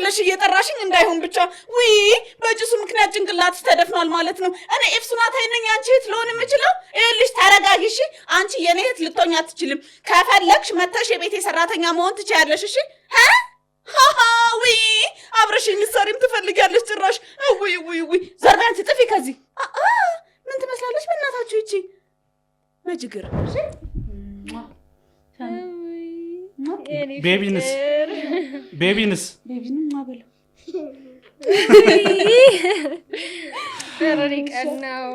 ብለሽ እየጠራሽኝ እንዳይሆን ብቻ። ውይ በጭሱ ምክንያት ጭንቅላትሽ ተደፍኗል ማለት ነው። እኔ ኤፍሱናት ነኝ አንቺ እህት ልሆን የምችለው? ይኸውልሽ ተረጋጊ እሺ። አንቺ የኔ እህት ልትሆኝ አትችልም። ከፈለግሽ መተሽ የቤቴ ሰራተኛ መሆን ትችያለሽ። እሺ ውይ አብረሽኝ ልትሰሪም ትፈልጊያለሽ ጭራሽ። ውይ ውይ ውይ ዘርበይ አንቺ ጥፊ ከዚህ። ምን ትመስላለች በእናታችሁ ይቺ መጅግር። ቤቢንስ ቤቢንስ ቤቢንም ማበለው ቀን ነው።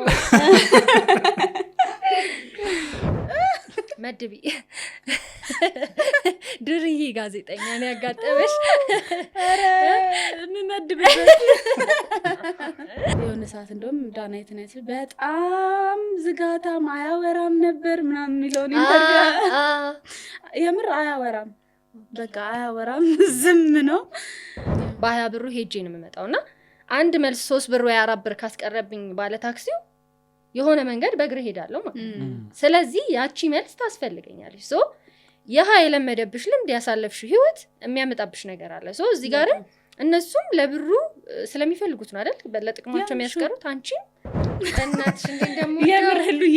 መድቢ ድርዬ ጋዜጠኛ ነው ያጋጠመሽ። ኧረ የምመድብበት የሆነ ሰዓት እንደውም ዳናይት ናይት በጣም ዝጋታም አያወራም ነበር ምናምን የሚለውን interview የምር አያወራም፣ በቃ አያወራም፣ ዝም ነው። በ20 ብሩ ሄጄ ነው የምመጣው እና አንድ መልስ 3 ብር ወይ 4 ብር ካስቀረብኝ ባለ ታክሲው የሆነ መንገድ በእግር ሄዳለሁ ማለት ነው። ስለዚህ ያቺ መልስ ታስፈልገኛለች። So ይህ የለመደብሽ ልምድ ያሳለፍሽው ህይወት የሚያመጣብሽ ነገር አለ። So እዚህ ጋርም እነሱም ለብሩ ስለሚፈልጉት ነው አይደል? ለጥቅማቸው የሚያስቀሩት። አንቺም በእናትሽ እንዴ እንደምወደው የምር ህሉዬ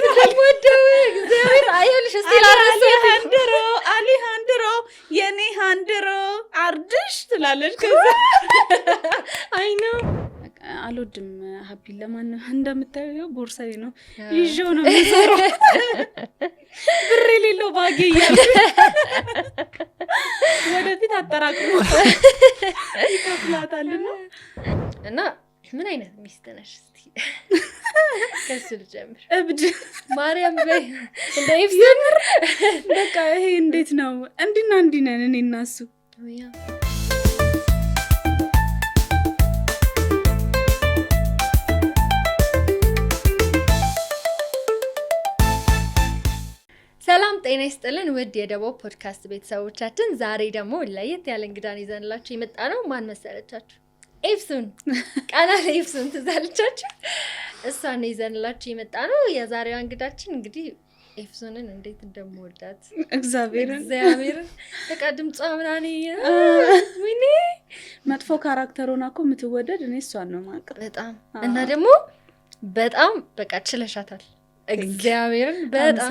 እንደምወደው እግዚአብሔር አይልሽ። እስቲ አሌሃንድሮ አሌሃንድሮ የኔ ሃንድሮ አርድሽ ትላለች። ከዛ አይ ነው አልወድም ሀቢን ለማንም እንደምታየው ቦርሳዬ ነው ይዤው ነው የሚዞረው። ብር የሌለው ባጌ እያለ ወደፊት አጠራቅሞ ይከፍላታልና። እና ምን አይነት ሚስት ነሽ? እስቲ ከሱ ልጀምር። እብድ ማርያም በይ እንደ ኤፍሱን በቃ ይሄ እንዴት ነው? እንዲና እንዲህ ነን እኔ እና እሱ። ሰላም ጤና ይስጥልን ውድ የደቦ ፖድካስት ቤተሰቦቻችን፣ ዛሬ ደግሞ ለየት ያለ እንግዳን ይዘንላችሁ የመጣ ነው። ማን መሰለቻችሁ? ኤፍሱን ቃና ኤፍሱን ትዝ አለቻችሁ? እሷን ነው ይዘንላችሁ የመጣ ነው። የዛሬዋ እንግዳችን እንግዲህ ኤፍሱንን እንዴት እንደምወዳት እግዚአብሔርን በቃ ድምጿ ምናምን ወይኔ መጥፎ character ሆና እኮ የምትወደድ እኔ እሷን ነው የማውቀው በጣም። እና ደግሞ በጣም በቃ ችለሻታል። እግዚአብሔርን በጣም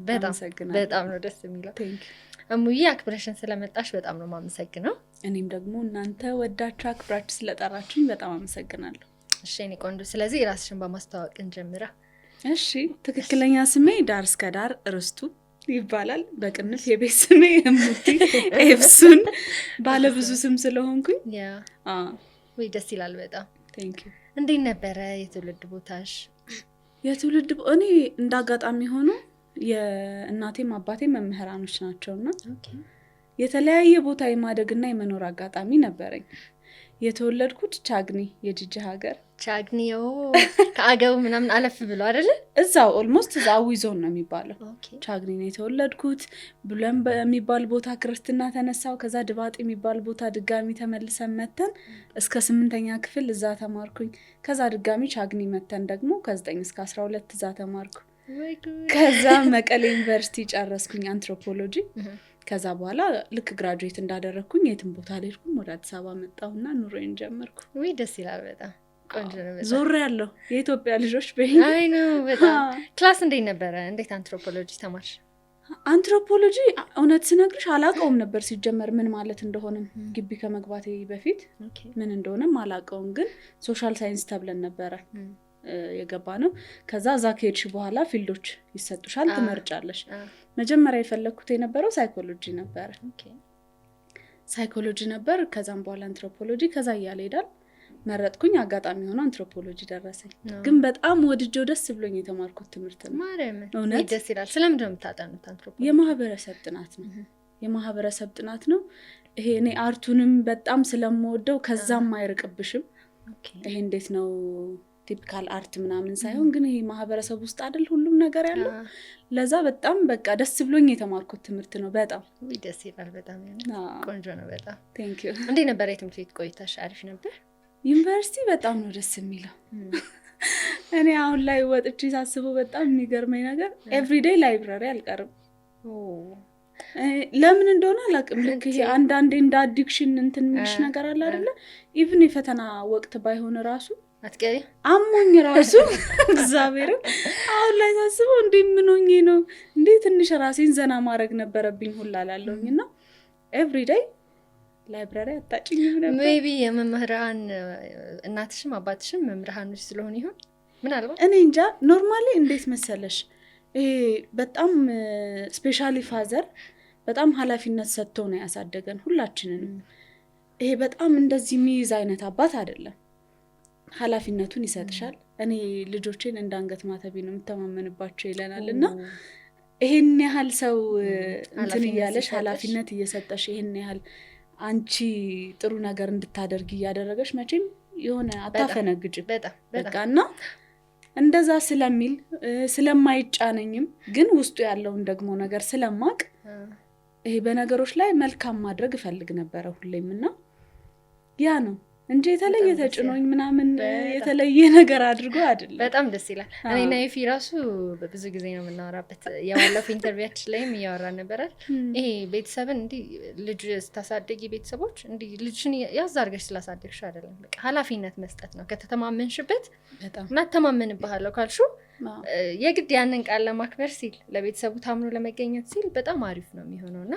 በጣም በጣም ነው ደስ የሚለው። እሙዬ አክብረሽን ስለመጣሽ በጣም ነው የማመሰግነው። እኔም ደግሞ እናንተ ወዳችሁ አክብራችሁ ስለጠራችሁኝ በጣም አመሰግናለሁ። እሺ የእኔ ቆንጆ፣ ስለዚህ ራስሽን በማስተዋወቅ እንጀምራ። እሺ፣ ትክክለኛ ስሜ ዳር እስከ ዳር ርስቱ ይባላል። በቅንፍ የቤት ስሜ እሙቲ ኤፍሱን፣ ባለብዙ ስም ስለሆንኩኝ። ወይ ደስ ይላል በጣም። Thank you። እንዴት ነበረ የትውልድ ቦታሽ? የትውልድ እኔ እንደ አጋጣሚ ሆኖ የእናቴም አባቴ መምህራኖች ናቸውና የተለያየ ቦታ የማደግና የመኖር አጋጣሚ ነበረኝ። የተወለድኩት ቻግኒ የጅጅ ሀገር ቻግኒ ከአገው ምናምን አለፍ ብሎ አይደለ? እዛው almost እዛ አዊ ዞን ነው የሚባለው። ቻግኒ ነው የተወለድኩት። ብለን በሚባል ቦታ ክርስትና ተነሳው። ከዛ ድባጥ የሚባል ቦታ ድጋሚ ተመልሰን መተን እስከ 8ኛ ክፍል እዛ ተማርኩኝ። ከዛ ድጋሚ ቻግኒ መተን ደግሞ ከ9 እስከ 12 እዛ ተማርኩ። ከዛ መቀሌ ዩኒቨርሲቲ ጨረስኩኝ አንትሮፖሎጂ። ከዛ በኋላ ልክ graduate እንዳደረግኩኝ የትም ቦታ አልሄድኩም፣ ወደ አዲስ አበባ መጣሁና ኑሮዬን ጀመርኩ። ውይ ደስ ይላል በጣም ቆንጆ ነው። በጣም ዞር ያለው የኢትዮጵያ ልጆች በይ። አይ ነው በጣም። Class እንዴት ነበረ? እንዴት አንትሮፖሎጂ ተማርሽ? አንትሮፖሎጂ እውነት ስነግርሽ አላውቀውም ነበር ሲጀመር ምን ማለት እንደሆነም ግቢ ከመግባቴ በፊት ምን እንደሆነም አላውቀውም። ግን social science ተብለን ነበረ የገባ ነው። ከዛ እዛ ከሄድሽ በኋላ field ኦች ይሰጡሻል፣ ትመርጫለሽ። መጀመሪያ የፈለግኩት የነበረው ሳይኮሎጂ ነበረ። ሳይኮሎጂ ነበር። ከዛም በኋላ አንትሮፖሎጂ፣ ከዛ እያለ ሄዳል። መረጥኩኝ። አጋጣሚ ሆኖ አንትሮፖሎጂ ደረሰኝ። ግን በጣም ወድጄው ደስ ብሎኝ የተማርኩት ትምህርት ነው። እውነት ደስ ይላል። ስለምንድን ነው የምታጠኑት አንትሮፖሎጂ? የማህበረሰብ ጥናት ነው። የማህበረሰብ ጥናት ነው። ይሄ እኔ art ኡንም በጣም ስለምወደው ከዛም አይርቅብሽም። ይሄ እንዴት ነው typical art ምናምን ሳይሆን ግን ይሄ ማህበረሰብ ውስጥ አይደል ሁሉም ነገር ያለው። ለዛ በጣም በቃ ደስ ብሎኝ የተማርኩት ትምህርት ነው። በጣም ደስ ይላል። በጣም ቆንጆ ነው። በጣም Thank you። እንዴት ነበር የትምህርት ቤት ቆይታሽ? አሪፍ ነበር? ዩኒቨርሲቲ በጣም ነው ደስ የሚለው። እኔ አሁን ላይ ወጥቼ ሳስበው በጣም የሚገርመኝ ነገር everyday library አልቀርም። ለምን እንደሆነ አላውቅም። ልክ ይሄ አንዳንዴ እንደ addiction እንትን የሚልሽ ነገር አለ አይደለ? Even የፈተና ወቅት ባይሆን ራሱ አትቀሪ አሞኝ ራሱ፣ እግዚአብሔርን አሁን ላይ ሳስበው እንዴ ምን ሆኜ ነው እንዴ፣ ትንሽ ራሴን ዘና ማድረግ ነበረብኝ ሁላ ላለሁኝ እና everyday library አታጭኝም ነበር። Maybe የመምህራን እናትሽም አባትሽም መምህራኖች ስለሆኑ ይሆን ምናልባት። እኔ እንጃ። Normally እንዴት መሰለሽ፣ ይሄ በጣም specially father በጣም ኃላፊነት ሰጥቶ ነው ያሳደገን ሁላችንንም። ይሄ በጣም እንደዚህ የሚይዝ አይነት አባት አይደለም። ኃላፊነቱን ይሰጥሻል። እኔ ልጆቼን እንደ አንገት ማተቤ ነው የምተማመንባቸው ይለናል። እና ይሄን ያህል ሰው እንትን ኃላፊነት እያለሽ ሲሰጥሽ። ኃላፊነት እየሰጠሽ፣ ይሄን ያህል አንቺ ጥሩ ነገር እንድታደርጊ እያደረገሽ መቼም የሆነ አታፈነግጭም። በጣም። በቃ በጣም። እና እንደዛ ስለሚል ስለማይጫነኝም ግን ውስጡ ያለውን ደግሞ ነገር ስለማቅ ይሄ በነገሮች ላይ መልካም ማድረግ እፈልግ ነበረ ሁሌም። እና ያ ነው እንጂ የተለየ በጣም ደስ ተጭኖኝ ምናምን የተለየ ነገር አድርጎ አይደለም። በጣም ደስ ይላል። እኔና ኤፊ ራሱ ብዙ ጊዜ ነው የምናወራበት። የባለፈው interview ኣችን ላይም እያወራን ነበራል። ይሄ ቤተሰብን እንዲህ ልጅ ስታሳደጊ ቤተሰቦች እንዲህ ልጅሽን ያዝ አድርገሽ ስላሳደግሽ አይደለም፣ በቃ ኃላፊነት መስጠት ነው። ከተተማመንሽበት እና እተማመንብሃለሁ ካልሽው የግድ ያንን ቃል ለማክበር ሲል፣ ለቤተሰቡ ታምኖ ለመገኘት ሲል በጣም አሪፍ ነው የሚሆነው። እና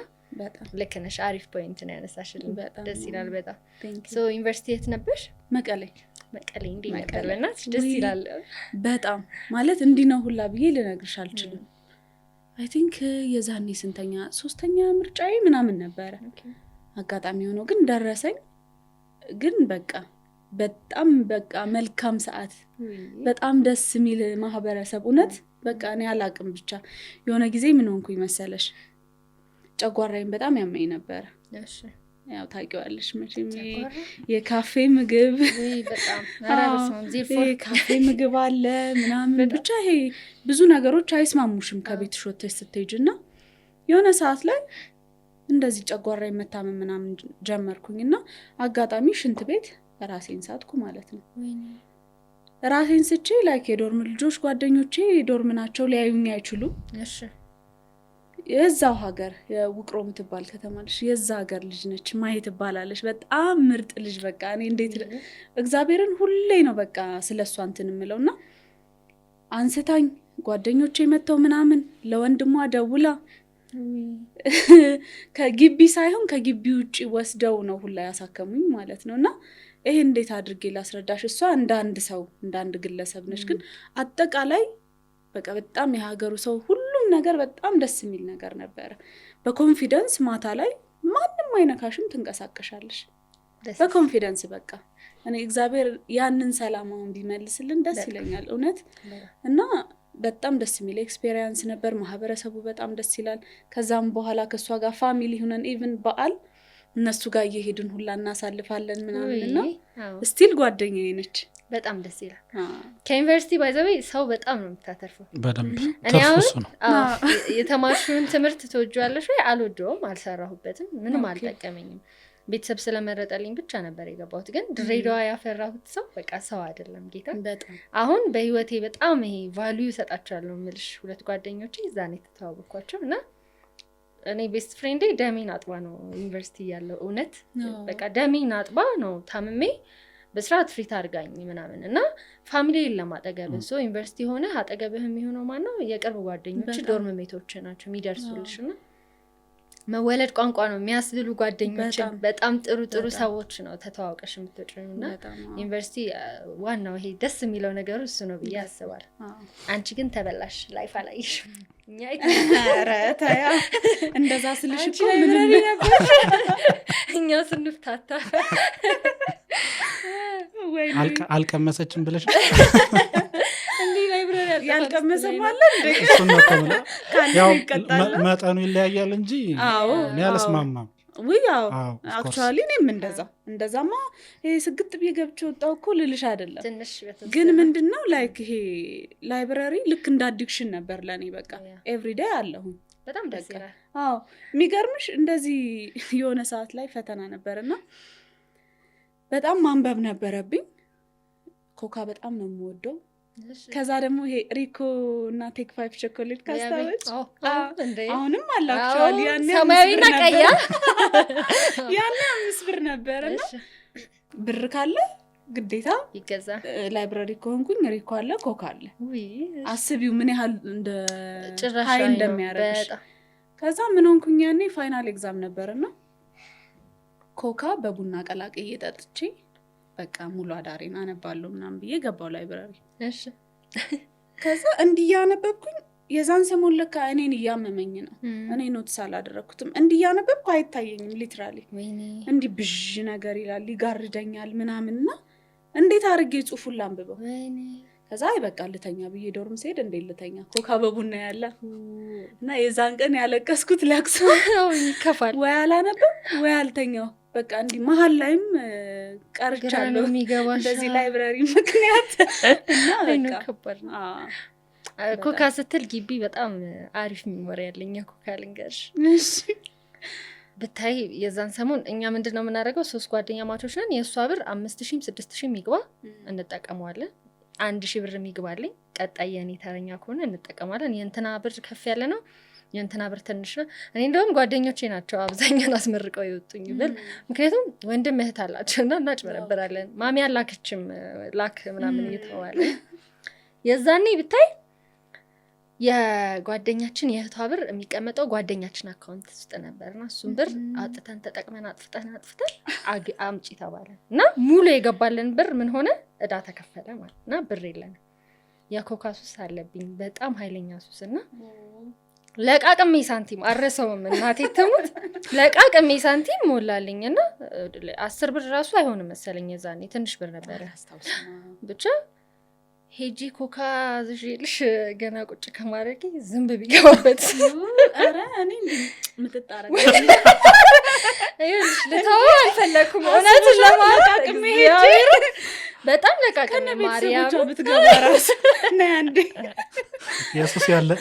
ልክ ነሽ። አሪፍ point ነው ያነሳሽልን። በጣም። ደስ ይላል በጣም። Thank you. So ዩኒቨርሲቲ የት ነበርሽ? መቀሌ። መቀሌ እንዴት ነበር? መቀሌ። በእናትሽ ደስ ውይ፣ ይላል። በጣም፣ ማለት እንዲህ ነው ሁላ ብዬ ልነግርሽ አልችልም። I think የዛኔ ስንተኛ፣ ሶስተኛ ምርጫዬ ምናምን ነበረ። አጋጣሚ ሆኖ ግን ደረሰኝ። ግን በቃ በጣም በቃ መልካም ሰዓት፣ በጣም ደስ የሚል ማህበረሰብ። እውነት በቃ እኔ አላቅም፣ ብቻ የሆነ ጊዜ ምን ሆንኩኝ መሰለሽ፣ ጨጓራዬን በጣም ያመኝ ነበረ። ያው ታውቂዋለሽ መቼም ይሄ ጨጓራ? የካፌ ምግብ። ውይ በጣም፣ ኧረ በስመ አብ፣ ዜርፎር። ይሄ ካፌ ምግብ አለ ምናምን፣ ብቻ ይሄ ብዙ ነገሮች አይስማሙሽም ከቤትሽ ወጥተሽ ስትሄጂ። እና የሆነ ሰዓት ላይ እንደዚህ ጨጓራ መታመም ምናምን ጀመርኩኝ እና አጋጣሚ ሽንት ቤት ራሴን ሳትኩ ማለት ነው። ራሴን ስቼ like የ dorm ልጆች፣ ጓደኞቼ dorm ናቸው፣ ሊያዩኝ አይችሉም። የዛው ሀገር የውቅሮ የምትባል ከተማ ነች። የዛ ሀገር ልጅ ነች፣ ማሂ ትባላለች። በጣም ምርጥ ልጅ። በቃ እኔ እንዴት እግዚአብሔርን ሁሌ ነው በቃ ስለ እሷ እንትን የምለው። እና አንስታኝ ጓደኞቼ መጥተው ምናምን ለወንድሟ ደውላ ከግቢ ሳይሆን ከግቢ ውጭ ወስደው ነው ሁላ ያሳከሙኝ ማለት ነው። እና ይሄ እንዴት አድርጌ ላስረዳሽ? እሷ እንደ አንድ ሰው፣ እንደ አንድ ግለሰብ ነች፣ ግን አጠቃላይ በቃ በጣም የሀገሩ ሰው፣ ሁሉም ነገር በጣም ደስ የሚል ነገር ነበረ። በ confidence ማታ ላይ ማንም አይነካሽም፣ ትንቀሳቀሻለሽ ደስ በ confidence። በቃ እኔ እግዚአብሔር ያንን ሰላም አሁን ቢመልስልን ደስ ይለኛል እውነት። እና በጣም ደስ የሚል experience ነበር። ማህበረሰቡ በጣም ደስ ይላል። ከዛም በኋላ ከእሷ ጋር family ሁነን even በዓል እነሱ ጋር እየሄድን ሁላ እናሳልፋለን ምናምን እና still ጓደኛዬ ነች። በጣም ደስ ይላል። ከዩኒቨርሲቲ by the way ሰው በጣም ነው የምታተርፈው። በደንብ። እኔ ትርፉ አሁን እሱ ነው። አዎ፣ የተማርሽውን ትምህርት ትወጂዋለሽ ወይ? አልወደውም፣ አልሰራሁበትም፣ ምንም አልጠቀመኝም። ቤተሰብ ስለመረጠልኝ ብቻ ነበር የገባሁት። ግን ድሬዳዋ ያፈራሁት ሰው በቃ ሰው አይደለም ጌታ። አሁን በህይወቴ በጣም ይሄ value እሰጣቸዋለሁ የምልሽ ሁለት ጓደኞቼ እዛ ነው የተተዋወቅኳቸው። እና እኔ best friend ኤ ደሜን አጥባ ነው ዩኒቨርሲቲ ያለው፣ እውነት በቃ ደሜን አጥባ ነው፣ ታምሜ በስርዓት treat አድርጋኝ ምናምን። እና family የለም አጠገብህ። So ዩኒቨርሲቲ ሆነ አጠገብህ የሚሆነው ማነው? የቅርብ ጓደኞች፣ dorm mate ኦች ናቸው የሚደርሱልሽ። እና መወለድ ቋንቋ ነው የሚያስብሉ ጓደኞች፣ በጣም ጥሩ ጥሩ ሰዎች ነው ተተዋውቀሽ የምትወጪው። እና ዩኒቨርሲቲ ዋናው ይሄ ደስ የሚለው ነገሩ እሱ ነው ብዬ አስባለሁ። አንቺ ግን ተበላሽ፣ life አላየሽም። እኛ ኧረ ተይ፣ እንደዛ ስልሽ አንቺ እኮ ምንም library ነበር፣ እኛ ስንፍታታ። ወይኔ። አልቀመሰችም ብለሽ እንዲህ library አልጠፋም ያልቀመሰም ስትለኝ ነው። አለ እንዴ? እሱን ነው እኮ የምለው። ካለ ያው ይቀጣል። መጠኑ ይለያያል እንጂ እኔ አልስማማም። ውይ አዎ። አዎ፣ of course። Actually እኔም እንደዛማ ይሄ ስግጥ ብዬ ገብቼ ወጣሁ እኮ ልልሽ አይደለም። ትንሽ በተወሰነ። ግን ምንድን ነው like ይሄ library ልክ እንደ addiction ነበር ለእኔ። በቃ everyday አለሁኝ። በጣም ደስ በቃ። ይላል። አዎ፣ የሚገርምሽ እንደዚህ የሆነ ሰዓት ላይ ፈተና ነበር እና በጣም ማንበብ ነበረብኝ። ኮካ በጣም ነው የምወደው። ከዛ ደግሞ ይሄ ሪኮ እና ቴክ ፋይቭ ቸኮሌት ካስታወች አሁንም አላቸዋል። ያኔ ሰማያዊና ቀያ ያኔ 5 ብር ነበር። እና ብር ካለ ግዴታ ይገዛ። Library ከሆንኩኝ ሪኮ አለ፣ ኮካ አለ። አስቢው ምን ያህል እንደ high እንደሚያደርግሽ። ከዛ ምን ሆንኩኝ ያኔ final exam ነበርና ኮካ በቡና ቀላቅዬ ጠጥቼ በቃ ሙሉ አዳሬን አነባለሁ ምናምን ብዬ ገባው library። ከዛ እንዲህ እያነበብኩኝ የዛን ሰሞን ለካ እኔን እያመመኝ ነው። እኔ notice አላደረግኩትም። እንዲህ እያነበብኩ አይታየኝም። Literally እንዲህ ብዥ ነገር ይላል፣ ይጋርደኛል ምናምን እና እንዴት አድርጌ ጽሁፉን ላንብበው? ከዛ አይ በቃ ልተኛ ብዬ dorm ስሄድ እንዴት ልተኛ፣ ኮካ በቡና ያለ እና የዛን ቀን ያለቀስኩት ለቅሶ ይከፋል። ወይ አላነበብ ወይ አልተኛው። በቃ እንዲህ መሀል ላይም ቀርቻለሁ በዚህ library ምክንያት። እና በቃ ከባድ ነው። ኮካ ስትል ግቢ በጣም አሪፍ memory ያለኝ ኮካ ልንገርሽ። ብታይ የዛን ሰሞን እኛ ምንድን ነው የምናደርገው? ሶስት ጓደኛ ማቾች ነን። የእሷ ብር 5,000 6,000 ይግባ እንጠቀመዋለን። 1,000 ብር የሚግባልኝ ቀጣይ የኔ ተረኛ ከሆነ እንጠቀማለን። የእንትና ብር ከፍ ያለ ነው፣ የእንትና ብር ትንሽ ነው። እኔ እንደውም ጓደኞቼ ናቸው አብዛኛውን አስመርቀው የወጡኝ ብል፣ ምክንያቱም ወንድም እህት አላቸው እና እናጭበረበራለን። ማሚ አላክችም ላክ ምናምን እየተባለ የዛኔ ብታይ የጓደኛችን የእህቷ ብር የሚቀመጠው ጓደኛችን account ውስጥ ነበርና እሱን ብር አውጥተን ተጠቅመን አጥፍተን አጥፍተን አምጪ ተባለ እና ሙሉ የገባልን ብር ምን ሆነ? እዳ ተከፈለ ማለት እና ብር የለንም። የኮካ ሱስ አለብኝ፣ በጣም ኃይለኛ ሱስ፣ እና ለቃቅሜ ሳንቲም አረሰውም፣ እናቴ ትሙት ለቃቅሜ ሳንቲም ሞላልኝ እና 10 ብር ራሱ አይሆንም መሰለኝ፣ የዛኔ ትንሽ ብር ነበረ። ብቻ ሄጂ ኮካ ዝዤልሽ ገና ቁጭ ከማድረጌ ዝንብ ቢገባበት ኧረ እኔ ምጥጥ ልተወው አልፈለኩም። እውነቱን ለማውራት በጣም ለቃቅሜ ማርያም ብትገባ ራሱ ነይ አንዴ ኢየሱስ ያለ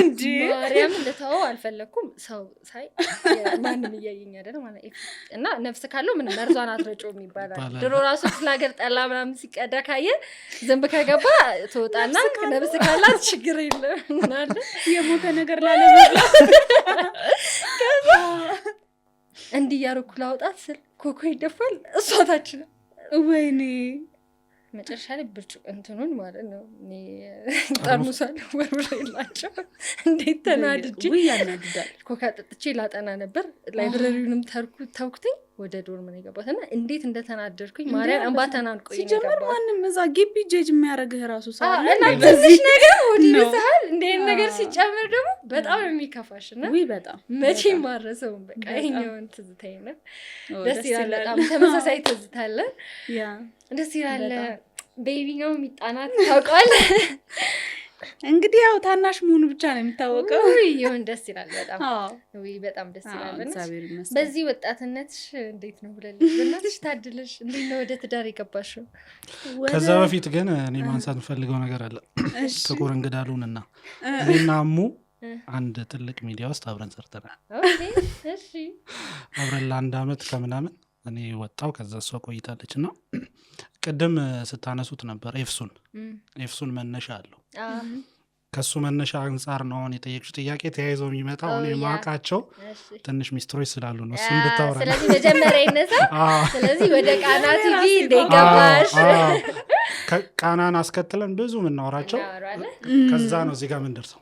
እንጂ ማርያም ልተወው አልፈለኩም። ሰው ሳይ ማንም እያየኝ አይደል ማለት እና ነፍስ ካለው ምን መርዟን አትረጮም ይባላል። ድሮ ራሱ ክፍለ ሀገር ጠላ ምናምን ሲቀዳ ካየ ዝንብ ከገባ ትወጣና ነፍስ ካላት ችግር የለም እናለ የሞተ ነገር ላለመብላት እንዲህ እያደረኩ ላውጣት ስል ኮኮ ይደፋል፣ እሷ ታች ነው። ወይኔ መጨረሻ ላይ ብርጭቆ እንትኑን ማለት ነው ጠርሙሷን ወርውሬላቸው እንዴት ተናድጄ ያናድዳል። ኮካ ጠጥቼ ላጠና ነበር። Library ውንም ተውኩትኝ ወደ dorm ነው የገባሁት እና እንዴት እንደተናደድኩኝ ማርያም እንባ ተናንቆኝ ነው ሲጀመር የገባሁት። ማንም እዛ ግቢ ጀጅ የሚያደርግህ ራሱ ሰው አለ እና እንዴ? ትንሽ ነገር ሆድ ነው። ይብስሃል። እንደ አይነት ነገር ሲጨምር ደግሞ በጣም ነው የሚከፋሽ እና ውይ በጣም መቼም ማረሰውም በቃ በጣም። ይሄኛውን ትዝታዬ ነው። ኦ፣ ደስ ይላል። በጣም ተመሳሳይ ትዝታ አለ። ደስ ይላል። በጣም። Baby ነው የሚጣናት ታውቃል። እንግዲህ ያው ታናሽ መሆኑ ብቻ ነው የሚታወቀው። ውይ ይሁን ደስ ይላል በጣም። አዎ ውይ በጣም ደስ አዎ፣ ይላል። በእናትሽ። እግዚአብሔር ይመስገን። በዚህ ወጣትነትሽ እንዴት ነው ብለልሽ፣ በእናትሽ ታድለሽ እንዴት ነው ወደ ትዳር የገባሽው? ከዛ በፊት ግን እኔ ማንሳት የምፈልገው ነገር አለ። እሺ። ጥቁር እንግዳ ልሁንና እኔና አሙ አንድ ትልቅ ሚዲያ ውስጥ አብረን ሰርተናል። Okay እሺ። አብረን ለአንድ አመት ከምናምን እኔ ወጣው፣ ከዛ እሷ ቆይታለች። እና ቅድም ስታነሱት ነበር ኤፍሱን ኤፍሱን መነሻ አለው። ከሱ መነሻ አንጻር ነው አሁን የጠየቅሽው ጥያቄ ተያይዘው የሚመጣው። እኔ ማውቃቸው ትንሽ ሚስጥሮች ስላሉ ነው እሱ እንድታወራ ነው። ስለዚህ መጀመሪያ ይነሳ። ስለዚህ ወደ ቃና ቲቪ እንዴት ገባሽ? ቃናን አስከትለን ብዙ የምናወራቸው እናወራለን። ከዛ ነው እዚህ ጋር የምንደርሰው።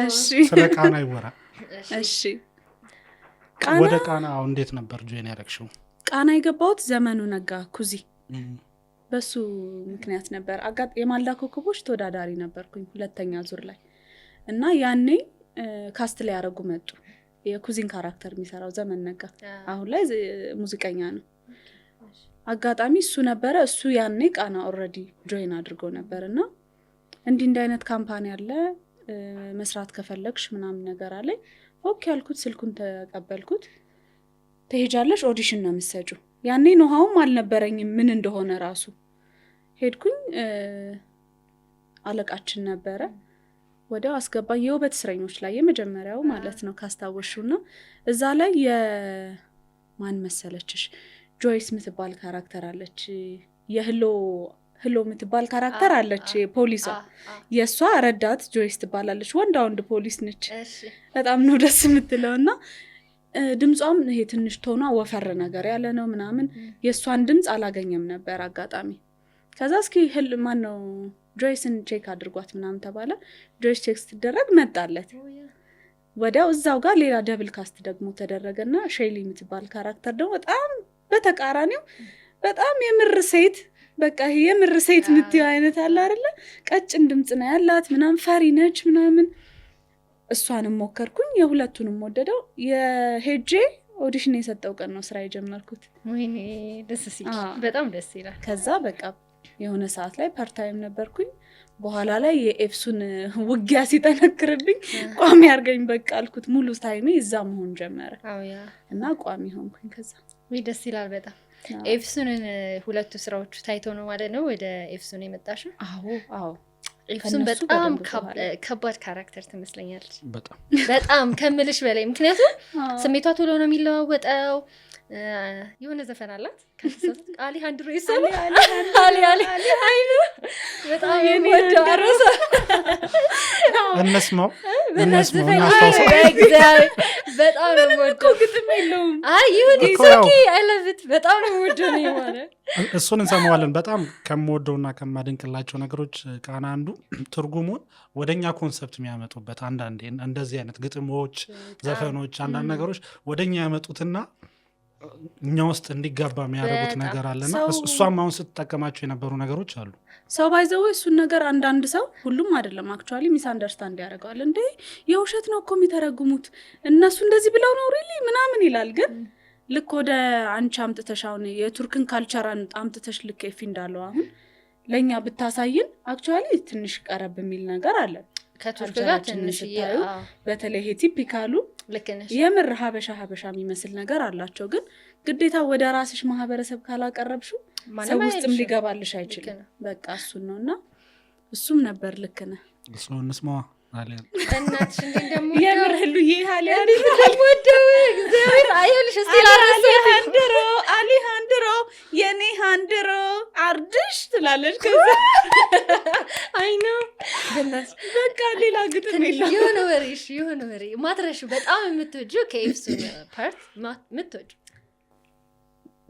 እሺ ስለ ቃና ይወራል። እሺ። ወደ ቃና አሁን እንዴት ነበር join ያደረግሽው? ቃና የገባሁት ዘመኑ ነጋ ኩዚ በሱ ምክንያት ነበር። የማለዳ ኮከቦች ተወዳዳሪ ነበርኩኝ ሁለተኛ ዙር ላይ እና ያኔ cast ላይ ያደረጉ መጡ። የኩዚን character የሚሰራው ዘመን ነጋ አሁን ላይ ሙዚቀኛ ነው። አጋጣሚ እሱ ነበረ። እሱ ያኔ ቃና already join አድርጎ ነበር እና እንዲህ እንዲህ አይነት company አለ መስራት ከፈለግሽ ምናምን ነገር አለኝ። Okay ያልኩት፣ ስልኩን ተቀበልኩት። ትሄጃለሽ፣ audition ነው የምትሰጪው። ያኔ know-how ም አልነበረኝም ምን እንደሆነ ራሱ። ሄድኩኝ፣ አለቃችን ነበረ፣ ወዲያው አስገባኝ። የውበት እስረኞች ላይ የመጀመሪያው ማለት ነው ካስታወሽው። እና እዛ ላይ የማን መሰለችሽ ጆይስ የምትባል character አለች። የህሎ ህሎ የምትባል character አለች፣ ፖሊሷ። የእሷ ረዳት ጆይስ ትባላለች። ወንዳ ወንድ ፖሊስ ነች። በጣም ነው ደስ የምትለው እና ድምጿም ይሄ ትንሽ tone ኗ ወፈር ነገር ያለ ነው ምናምን። የእሷን ድምፅ አላገኘም ነበር አጋጣሚ። ከዛ እስኪ ህል ማን ነው ጆይስን check አድርጓት ምናምን ተባለ። ጆይስ check ስትደረግ መጣለት። ወዲያው እዛው ጋር ሌላ double cast ደግሞ ተደረገና ሼሊ የምትባል character ደግሞ በጣም በተቃራኒው በጣም የምር ሴት፣ በቃ ይሄ የምር ሴት የምትይው አይነት አለ አይደለ? ቀጭን ድምፅ ነው ያላት ምናምን፣ ፈሪ ነች ምናምን። እሷንም ሞከርኩኝ፣ የሁለቱንም ወደደው። የሄጄ audition የሰጠው ቀን ነው ስራ የጀመርኩት። ወይኔ ደስ ሲል! በጣም ደስ ይላል። ከዛ በቃ የሆነ ሰዓት ላይ part time ነበርኩኝ። በኋላ ላይ የኤፍሱን ውጊያ ሲጠነክርብኝ ቋሚ አድርገኝ በቃ አልኩት። ሙሉ time ኤ እዛ መሆን ጀመረ እና ቋሚ ሆንኩኝ ከዛ። ወይ ደስ ይላል በጣም። ኤፍሱንን ሁለቱ ስራዎቹ ታይቶ ነው ማለት ነው ወደ ኤፍሱን የመጣሽው? አዎ። ኤፍሱን ከእነሱ በጣም በደንብ በኋላ። ከባድ character ትመስለኛለች። በጣም። በጣም ከምልሽ በላይ፣ ምክንያቱም ስሜቷ ቶሎ ነው የሚለዋወጠው። የሆነ ዘፈን አላት ካልተሳሳትኩ፣ አሌሃንድሮ ይሰማል። አሊ አሊ አይ ነው፣ በጣም የኔ የምወደው አንድሮ። አረሳ እንስማው እንስማው፣ ዘፈን እናስታውሰው። በእግዚአብሔር በጣም ነው የምወደው። ግጥም የለውም። አይ ይሁን። እኮ ያው Okay, I love it። በጣም ነው የምወደው ነው ማለት። እሱን እንሰማዋለን። በጣም ከምወደውና ከማደንቅላቸው ነገሮች ቃና አንዱ ትርጉሙን ወደኛ concept የሚያመጡበት፣ አንዳንዴ እንደዚህ አይነት ግጥሞች፣ ዘፈኖች፣ አንዳንድ ነገሮች ወደኛ ያመጡትና እኛ ውስጥ እንዲጋባ የሚያደርጉት ነገር አለና እሷም አሁን ስትጠቀማቸው የነበሩ ነገሮች አሉ። ሰው by the way እሱን ነገር አንዳንድ ሰው፣ ሁሉም አይደለም actually፣ misunderstand ያደርገዋል። እንዴ የውሸት ነው እኮ የሚተረጉሙት እነሱ እንደዚህ ብለው ነው really ምናምን ይላል። ግን ልክ ወደ አንቺ አምጥተሽ፣ አሁን የቱርክን culture አምጥተሽ ልክ ኤፊ እንዳለው አሁን ለእኛ ብታሳይን actually ትንሽ ቀረብ የሚል ነገር አለ። ከቱርክ ጋር culture ኣችንን ትንሽ ስታዩ በተለይ ይሄ typical ኡ ልክ ነሽ። የምር ሀበሻ ሀበሻ የሚመስል ነገር አላቸው። ግን ግዴታ ወደ ራስሽ ማህበረሰብ ካላቀረብሽው ማንም ሰው ውስጥም አይልሽም። ሊገባልሽ አይችልም። ነው። በቃ እሱን ነው እና እሱም ነበር፣ ልክ ነህ። እሱ እንስማዋ አሊያ። በእናትሽ እንዴ እንደምወደው! የምር ህሉዬ አሊያ እንዴት እንደምወደው እግዚአብሔር አይልሽ እስቲ ላረሰው። አሌሃንድሮ አሌሃንድሮ የኔ ሃንድሮ አርድሽ ትላለች። ከዛ አይ ነው በእናትሽ። በቃ ሌላ ግጥም ትንሽ የለም። የሆነ ወሬ፣ እሺ የሆነ ወሬ ማትረሺው፣ በጣም የምትወጂው ከኤፍሱን part የምትወጂው?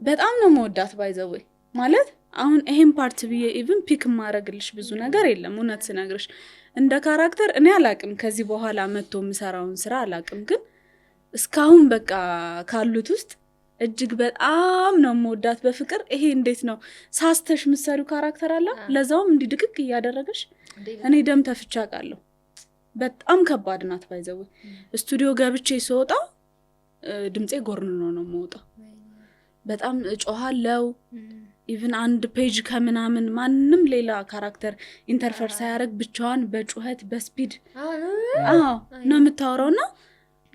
በጣም ነው መወዳት by the way። ማለት አሁን ይሄን part ብዬ even pick ማድረግልሽ ብዙ ነገር የለም። እውነት ስነግርሽ እንደ character እኔ አላቅም፣ ከዚህ በኋላ መጥቶ የምሰራውን ስራ አላቅም። ግን እስካሁን በቃ ካሉት ውስጥ እጅግ በጣም ነው የምወዳት በፍቅር። ይሄ እንዴት ነው ሳስተሽ ምሰሪው character አለ፣ ለዛውም እንዲህ ድቅቅ እያደረገሽ። እኔ ደም ተፍቻ አውቃለሁ። በጣም ከባድ ናት by the way። ስቱዲዮ ገብቼ ስወጣ ድምፄ ጎርንኖ ነው የምወጣው። በጣም እጮሃለው። Even አንድ page ከምናምን ማንም ሌላ character interfere ሳያደርግ ብቻዋን በጩኸት በ speed አዎ ነው የምታወራው እና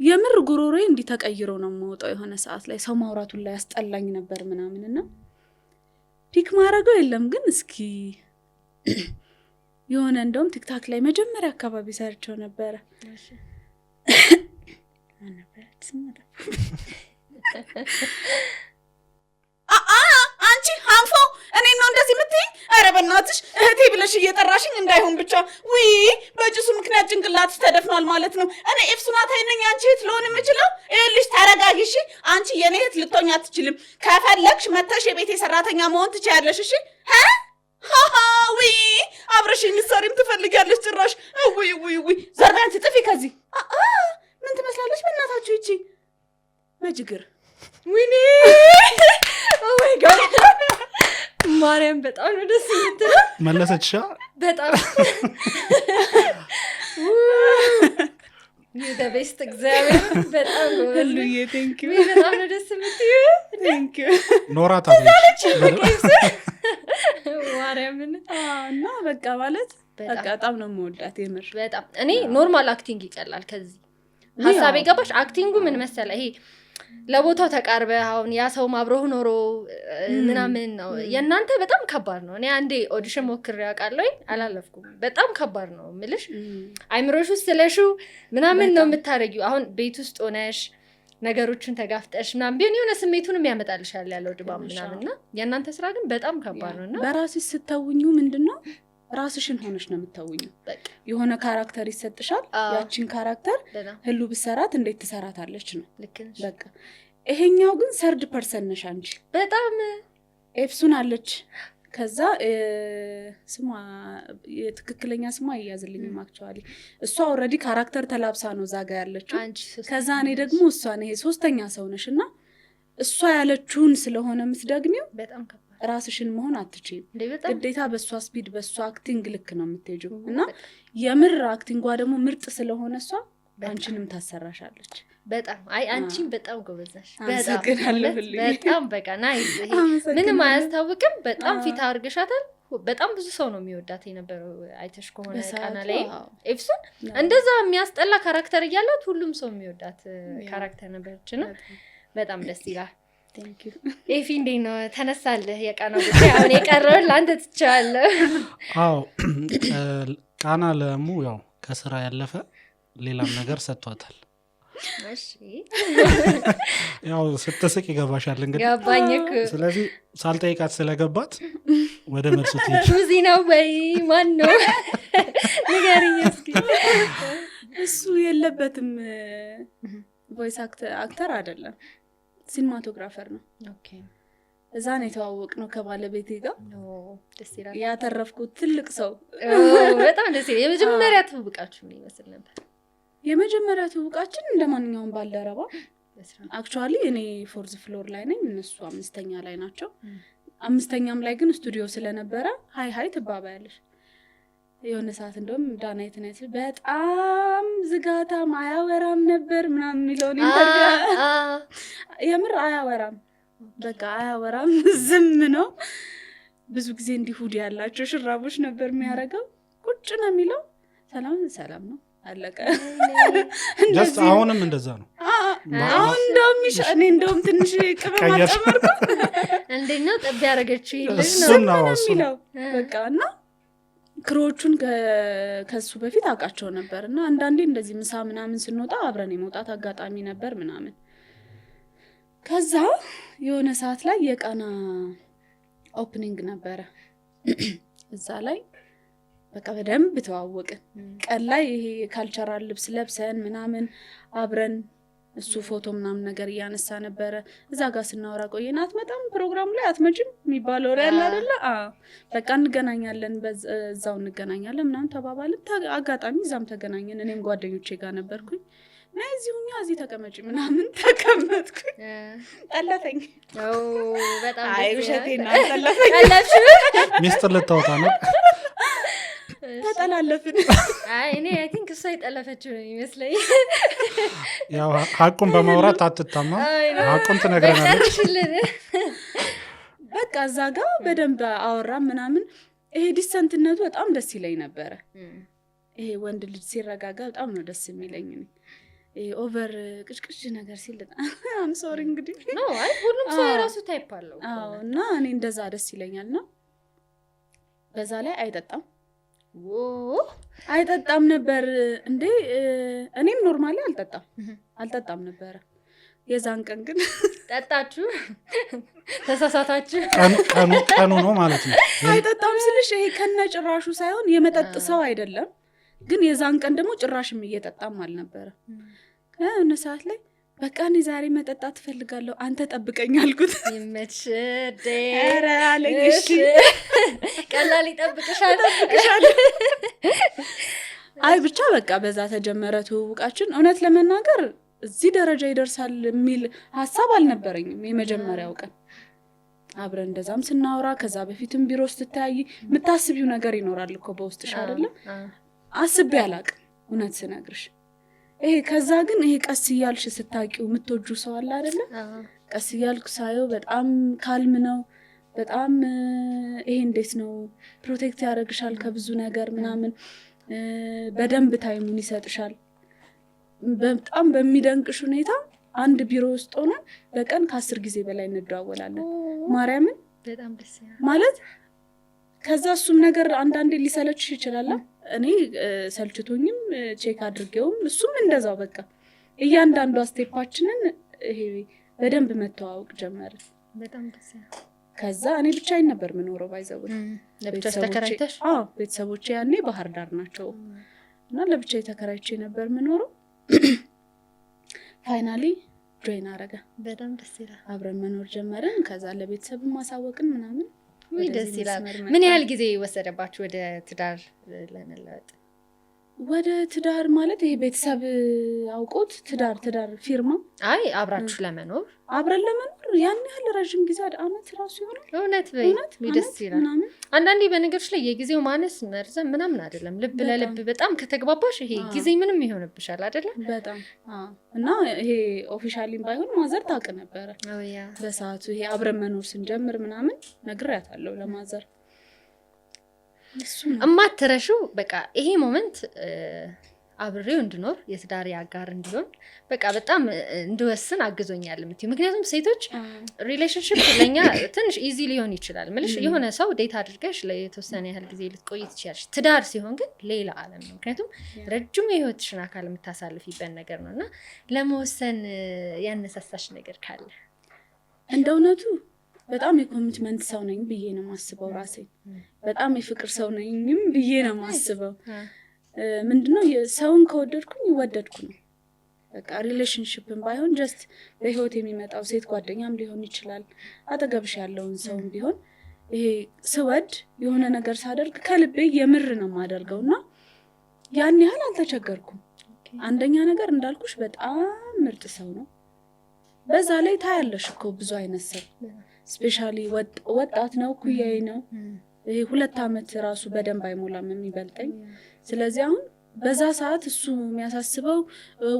የምር ጉሮሮዬ እንዲህ ተቀይሮ ነው የምወጣው። የሆነ ሰዓት ላይ ሰው ማውራቱን ላይ ያስጠላኝ ነበር ምናምን እና pick ማድረገው የለም። ግን እስኪ የሆነ እንደውም TikTok ላይ መጀመሪያ አካባቢ ሰርቸው ነበረ። ማን ነበረች? ስሟ ጠፋ። አንቺ አንፎ እኔን ነው እንደዚህ የምትይኝ? ኧረ በእናትሽ እህቴ ብለሽ እየጠራሽኝ እንዳይሆን ብቻ። ውይ በጭሱ ምክንያት ጭንቅላትሽ ተደፍኗል ማለት ነው። እኔ ኤፍሱናታይ ነኝ አንቺ እህት ልሆን የምችለው? ይኸውልሽ ተረጋጊ እሺ። አንቺ የኔ እህት ልትሆኝ አትችልም። ከፈለግሽ መተሽ የቤቴ ሰራተኛ መሆን ትችያለሽ። እሺ ሀ ውይ አብረሽኝ ልትሰሪም ትፈልጊያለሽ ጭራሽ። ውይ ውይ ውይ ዘርበይ አንቺ ጥፊ ከዚህ። ምን ትመስላለች በእናታችሁ ይቺ መጅግር? ወይኔ፣ oh my God፣ ማርያም በጣም ነው ደስ የምትለው። መለሰች ሻ። በጣም best፣ እግዚአብሔር በጣም ጎበዝ ነሽ። ህሉዬ thank you. ውይ በጣም ነው ደስ የምትይው። Thank you. ኖራ ታለች። ማርያምን። እና በቃ ማለት በቃ በጣም በጣም ነው የምወዳት የምር። በጣም። እኔ normal acting ይቀላል ከዚህ ሀሳብ የገባሽ። Acting ኡ ምን መሰለ፣ ይሄ ለቦታው ተቃርበ አሁን ያ ሰውም አብሮህ ኖሮ ምናምን ነው። የእናንተ በጣም ከባድ ነው። እኔ አንዴ audition ሞክሬ አውቃለሁ፣ አላለፍኩም። በጣም ከባድ ነው ምልሽ፣ አይምሮሽ ውስጥ ስለሹ ምናምን ነው የምታደርጊው። አሁን ቤት ውስጥ ሆነሽ ነገሮችን ተጋፍጠሽ ምናምን ቢሆን የሆነ ስሜቱንም ያመጣልሻል ያለው ድባብ ምናምን። እና የእናንተ ስራ ግን በጣም ከባድ ነው። እና በራስሽ ስተውኙ ምንድን ነው፣ ራስሽን ሆነሽ ነው የምተውኙ። የሆነ character ይሰጥሻል። ያችን character ህሉ ብሰራት እንዴት ትሰራታለች ነው በቃ። ይሄኛው ግን third person ነሽ አንቺ። በጣም። ኤፍሱን አለች፣ ከዛ ስሟ፣ የትክክለኛ ስሟ አያዝልኝም actually። እሷ already character ተላብሳ ነው እዛ ጋ ያለችው። ከዛ እኔ ደግሞ እሷ፣ ይሄ ሶስተኛ ሰው ነሽ እና እሷ ያለችውን ስለሆነ የምትደግሚው በጣም ከባድ። ራስሽን መሆን አትችይም። ግዴታ በእሷ speed፣ በእሷ acting ልክ ነው የምትሄጂው። እና የምር acting ጓ ደግሞ ምርጥ ስለሆነ እሷ አንቺንም ታሰራሻለች። በጣም። አይ፣ አንቺም በጣም ጎበዝ ነሽ። አመሰግናለሁ። በጣም በቃ nice። ምንም አያስታውቅም። በጣም fit አድርገሻታል። በጣም ብዙ ሰው ነው የሚወዳት የነበረው፣ አይተሽ ከሆነ ቃና ላይ ኤፍሱን እንደዛ የሚያስጠላ character እያላት ሁሉም ሰው የሚወዳት character ነበረች። እና በጣም ደስ ይላል። ኤፊ፣ እንዴት ነው? ተነሳልህ የቃና ጉዳይ። አሁን የቀረውን ለአንተ ትቼዋለሁ። አዎ፣ ቃና ለሙ ያው ከስራ ያለፈ ሌላም ነገር ሰጥቷታል። ያው ስትስቅ ይገባሻል እንግዲህ። ገባኝ እኮ። ስለዚህ ሳልጠይቃት ስለገባት ወደ መልሱ ትሄድ። ሱዚ ነው ወይ ማን ነው? ንገሪኝ እስኪ። እሱ የለበትም። Voice actor አይደለም፣ cinematographer ነው። እዛ ነው የተዋወቅነው ከባለቤቴ ጋር። ደስ ይላል። ያተረፍኩት ትልቅ ሰው። በጣም ደስ ይላል። የመጀመሪያ ትውውቃችሁ ምን ይመስል ነበር? የመጀመሪያ ትውውቃችን እንደ ማንኛውም ባልደረባ። Actually እኔ fourth floor ላይ ነኝ፣ እነሱ አምስተኛ ላይ ናቸው። አምስተኛም ላይ ግን ስቱዲዮ ስለነበረ hi hi ትባባያለሽ። የሆነ ሰዓት እንደውም ዳናይት ናይት በጣም ዝጋታም፣ አያወራም ነበር ምናምን የሚለውን interview፣ የምር አያወራም፣ በቃ አያወራም፣ ዝም ነው። ብዙ ጊዜ እንዲህ hood ያላቸው ሹራቦች ነበር የሚያደርገው። ቁጭ ነው የሚለው። ሰላም ሰላም ነው፣ አለቀ። Just አሁንም እንደዛ ነው። አሁን እንደውም እኔ እንደውም ትንሽ ቅመም አልጨመርኩም። እንዴት ነው ጠብ ያደረገችው ልጅ ነው። እሱን ነው ነው የሚለው በቃ። እና crew ዎቹን ከሱ በፊት አውቃቸው ነበር። እና አንዳንዴ እንደዚህ ምሳ ምናምን ስንወጣ አብረን የመውጣት አጋጣሚ ነበር ምናምን። ከዛ የሆነ ሰዓት ላይ የቃና opening ነበረ። እዛ ላይ በቃ በደንብ ተዋወቅን። ቀን ላይ ይሄ የ cultural ልብስ ለብሰን ምናምን አብረን እሱ ፎቶ ምናምን ነገር እያነሳ ነበረ። እዛ ጋር ስናወራ ቆየን። አትመጣም፣ ፕሮግራሙ ላይ አትመጭም የሚባለው ወሬ አለ አይደለ? አዎ፣ በቃ እንገናኛለን፣ እዛው እንገናኛለን ምናምን ተባባልን። አጋጣሚ እዛም ተገናኘን። እኔም ጓደኞቼ ጋር ነበርኩኝ። ነይ እዚሁ እኛ እዚህ ተቀመጪ ምናምን፣ ተቀመጥኩኝ። ጠለፈኝ። በጣም። አይ፣ ውሸቴን ነው፣ አልጠለፈኝ። ሚስጥር ልታወጣ ነው። ተጠላለፍን። አይ፣ እኔ I think እሷ የጠለፈችው ነው የሚመስለኝ። ያው ሀቁን በማውራት አትታማም። ሀቁን ትነግረናለች። ጨርሽልን። በቃ እዛ ጋ በደንብ አወራ ምናምን። ይሄ decent ነቱ በጣም ደስ ይለኝ ነበረ። ይሄ ወንድ ልጅ ሲረጋጋ በጣም ነው ደስ የሚለኝ። እኔ ይሄ over ቅጭቅጭ ነገር ሲል I'm sorry እንግዲህ። No፣ አይ፣ ሁሉም ሰው የራሱ type አለው። አዎ፣ እና እኔ እንደዛ ደስ ይለኛል። እና በዛ ላይ አይጠጣም፣ አይጠጣም ነበር እንዴ። እኔም normally አልጠጣም፣ አልጠጣም ነበረ። የዛን ቀን ግን ጠጣችሁ፣ ተሳሳታችሁ። ቀኑ ነው ማለት ነው። አይጠጣም ስልሽ ይሄ ከነ ጭራሹ ሳይሆን የመጠጥ ሰው አይደለም፣ ግን የዛን ቀን ደግሞ ጭራሽም እየጠጣም አልነበረ። የሆነ ሰዓት ላይ በቃ እኔ ዛሬ መጠጣት እፈልጋለሁ፣ አንተ ጠብቀኝ አልኩት። ይመች። ኧረ አለኝ፣ እሺ። ቀላል ይጠብቅሻል። አይ፣ ብቻ በቃ በዛ ተጀመረ ትውውቃችን። እውነት ለመናገር እዚህ ደረጃ ይደርሳል የሚል ሀሳብ አልነበረኝም። የመጀመሪያው ቀን አብረን እንደዛም ስናወራ፣ ከዛ በፊትም ቢሮ ስትተያይ የምታስቢው ነገር ይኖራል እኮ በውስጥሽ አይደለም? አስቤ አላቅም እውነት ስነግርሽ። ይሄ ከዛ ግን ይሄ ቀስ እያልሽ ስታቂው የምትወጁ ሰው አለ አይደለ? ቀስ እያልኩ ሳየው በጣም calm ነው። በጣም ይሄ እንዴት ነው፣ protect ያደርግሻል ከብዙ ነገር ምናምን፣ በደንብ time ኡን ይሰጥሻል። በጣም በሚደንቅሽ ሁኔታ አንድ ቢሮ ውስጥ ሆነን በቀን ከ10 ጊዜ በላይ እንደዋወላለን። ማርያምን። በጣም ደስ ይላል። ማለት ከዛ እሱም ነገር አንዳንዴ ሊሰለችሽ ይችላል። እኔ ሰልችቶኝም check አድርጌውም እሱም እንደዛው በቃ እያንዳንዷ step ኣችንን ይሄ በደንብ መተዋወቅ ጀመርን። በጣም ደስ ይላል። ከዛ እኔ ብቻዬን ነበር የምኖረው by the way። ለብቻሽ ተከራይተሽ? አዎ፣ ቤተሰቦቼ ያኔ ባህር ዳር ናቸው እና ለብቻዬ ተከራይቼ ነበር የምኖረው። Finally join አረገ። በጣም ደስ ይላል። አብረን መኖር ጀመርን። ከዛ ለቤተሰብ ማሳወቅን ምናምን ውይ ወደዚህ ደስ ይላል። መስመር ምን መጣን። ያህል ጊዜ ወሰደባችሁ ወደ ትዳር ለመለወጥ? ወደ ትዳር ማለት ይሄ ቤተሰብ አውቆት ትዳር ፊርማ? አይ፣ አብራችሁ ለመኖር። አብረን ለመኖር ያን ያህል ረዥም ጊዜ አመት ራሱ ይሆናል። እውነት በይ። እውነት። ደስ አመት ይላል። ምናምን። አንዳንዴ በነገሮች ላይ የጊዜው ማነስ መርዘም ምናምን አይደለም። ልብ ለልብ በጣም ከተግባባሽ ይሄ ጊዜ ምንም ይሆንብሻል አይደለ? በጣም አዎ። እና ይሄ officially ም ባይሆን mother ታውቅ ነበረ በሰዓቱ። ይሄ አብረን መኖር ስንጀምር ምናምን ነግሬያታለሁ ለ mother። እሱ ነው። እማትረሺው በቃ ይሄ moment አብሬው እንድኖር፣ የትዳሬ አጋር እንዲሆን በቃ በጣም እንድወስን አግዞኛል የምትይው? ምክንያቱም ሴቶች relationship ለእኛ ትንሽ easy ሊሆን ይችላል ምልሽ፣ የሆነ ሰው date አድርገሽ ለተወሰነ ያህል ጊዜ ልትቆይ ትችያለሽ። ትዳር ሲሆን ግን ሌላ ዓለም ነው። ምክንያቱም ረጅሙ የህይወትሽን አካል የምታሳልፊበት ነገር ነው። እና ለመወሰን ያነሳሳሽ ነገር ካለ? እንደ እውነቱ በጣም የ commitment ሰው ነኝ ብዬ ነው የማስበው ራሴን። በጣም የፍቅር ሰው ነኝም ብዬ ነው የማስበው። ምንድነው፣ ሰውን ከወደድኩኝ ወደድኩ ነው በቃ። Relationship ን ባይሆን just በህይወት የሚመጣው ሴት ጓደኛም ሊሆን ይችላል፣ አጠገብሽ ያለውን ሰውም ቢሆን፣ ይሄ ስወድ የሆነ ነገር ሳደርግ ከልቤ የምር ነው የማደርገው እና ያን ያህል አልተቸገርኩም። አንደኛ ነገር እንዳልኩሽ በጣም ምርጥ ሰው ነው። በዛ ላይ ታያለሽ እኮ ብዙ አይነት ሰው፣ especially ወጣት ነው፣ እኩያዬ ነው። ይሄ 2 ዓመት ራሱ በደንብ አይሞላም የሚበልጠኝ። ስለዚህ አሁን በዛ ሰዓት እሱ የሚያሳስበው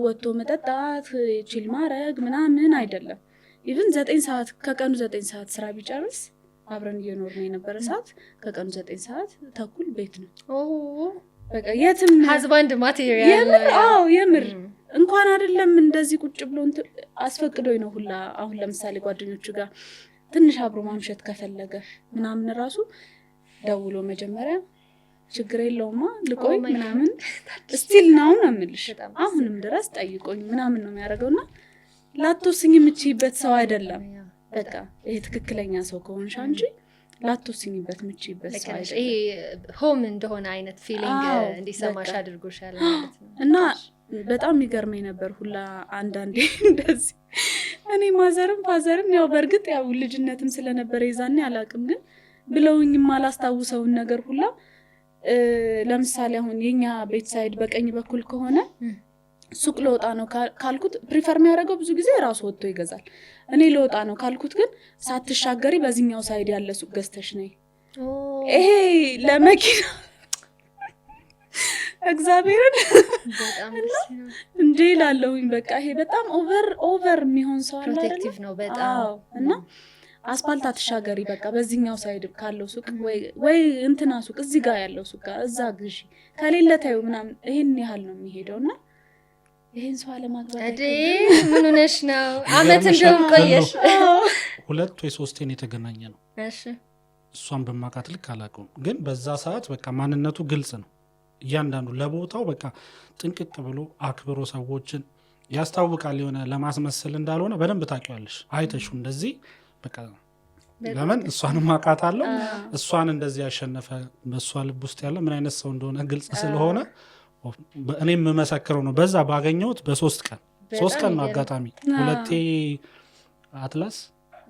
ወጥቶ መጠጣት፣ chill ማድረግ ምናምን አይደለም። Even 9 ሰዓት፣ ከቀኑ 9 ሰዓት ስራ ቢጨርስ፣ አብረን እየኖርን የነበረ ሰዓት፣ ከቀኑ 9 ሰዓት ተኩል ቤት ነው። በቃ የትም Husband material። የምር፣ አዎ የምር። እንኳን አይደለም እንደዚህ ቁጭ ብሎ አስፈቅዶኝ ነው ሁላ። አሁን ለምሳሌ ጓደኞቹ ጋር ትንሽ አብሮ ማምሸት ከፈለገ ምናምን ራሱ ደውሎ መጀመሪያ ችግር የለውማ ልቆይ Oh my God. ምናምን still now ነው የምልሽ። በጣም ደስ አሁንም ድረስ ጠይቆኝ ምናምን ነው የሚያደርገው እና ላትወስኝ የምችይበት ሰው አይደለም። በቃ ይሄ ትክክለኛ ሰው ከሆንሽ አንቺ ላትወስኝበት የምችይበት ልክ ሰው ነሽ። አይደለም። ይሄ home እንደሆነ አይነት feeling እንዲሰማሽ በቃ። አድርጎሻል ማለት ነው። እና በጣም የሚገርመኝ ነበር ሁላ አንዳንዴ እንደዚህ እኔ mother ም father ም ያው በእርግጥ ያው ልጅነትም ስለነበረ የዛኔ አላውቅም፣ ግን ብለውኝ የማላስታውሰውን ነገር ሁላ፣ ለምሳሌ አሁን የኛ ቤት side በቀኝ በኩል ከሆነ ሱቅ ልወጣ ነው ካልኩት prefer የሚያደርገው ብዙ ጊዜ ራሱ ወጥቶ ይገዛል። እኔ ልወጣ ነው ካልኩት ግን ሳትሻገሪ በዚህኛው side ያለ ሱቅ ገዝተሽ ነይ። ይሄ ለመኪና እግዚአብሔርን በጣም ደስ ይላል። እንዴ ላለሁኝ በቃ ይሄ በጣም over over የሚሆን ሰው አለ አይደለ? Protective ነው በጣም። አዎ። እና አስፓልት አትሻገሪ፣ በቃ በዚህኛው side ካለው ሱቅ ወይ እንትና ሱቅ እዚህ ጋር ያለው ሱቅ ጋር እዛ ግዢ፣ ከሌለ ታዩ ምናምን፣ ይሄን ያህል ነው የሚሄደው እና ይሄን ሰው አለማግባት እዴ አይከብድም? ምን ሆነሽ ነው? አመት ይገርምሻል፣ እንደውም ቆየሽ። ሁለት ወይ ሶስቴን የተገናኘ ነው። እሷን በማውቃት ልክ አላውቀውም፣ ግን በዛ ሰዓት በቃ ማንነቱ ግልጽ ነው። እያንዳንዱ ለቦታው በቃ ጥንቅቅ ብሎ አክብሮ ሰዎችን ያስታውቃል። የሆነ ለማስመሰል እንዳልሆነ በደንብ ታውቂዋለሽ። አይተሹ እንደዚህ በቃ ለምን እሷንም አውቃታለሁ። እሷን እንደዚህ ያሸነፈ በእሷ ልብ ውስጥ ያለ ምን አይነት ሰው እንደሆነ ግልጽ ስለሆነ እኔ የምመሰክረው ነው። በዛ ባገኘሁት በ3 ቀን፣ 3 ቀን ነው አጋጣሚ ሁለቴ አትላስ፣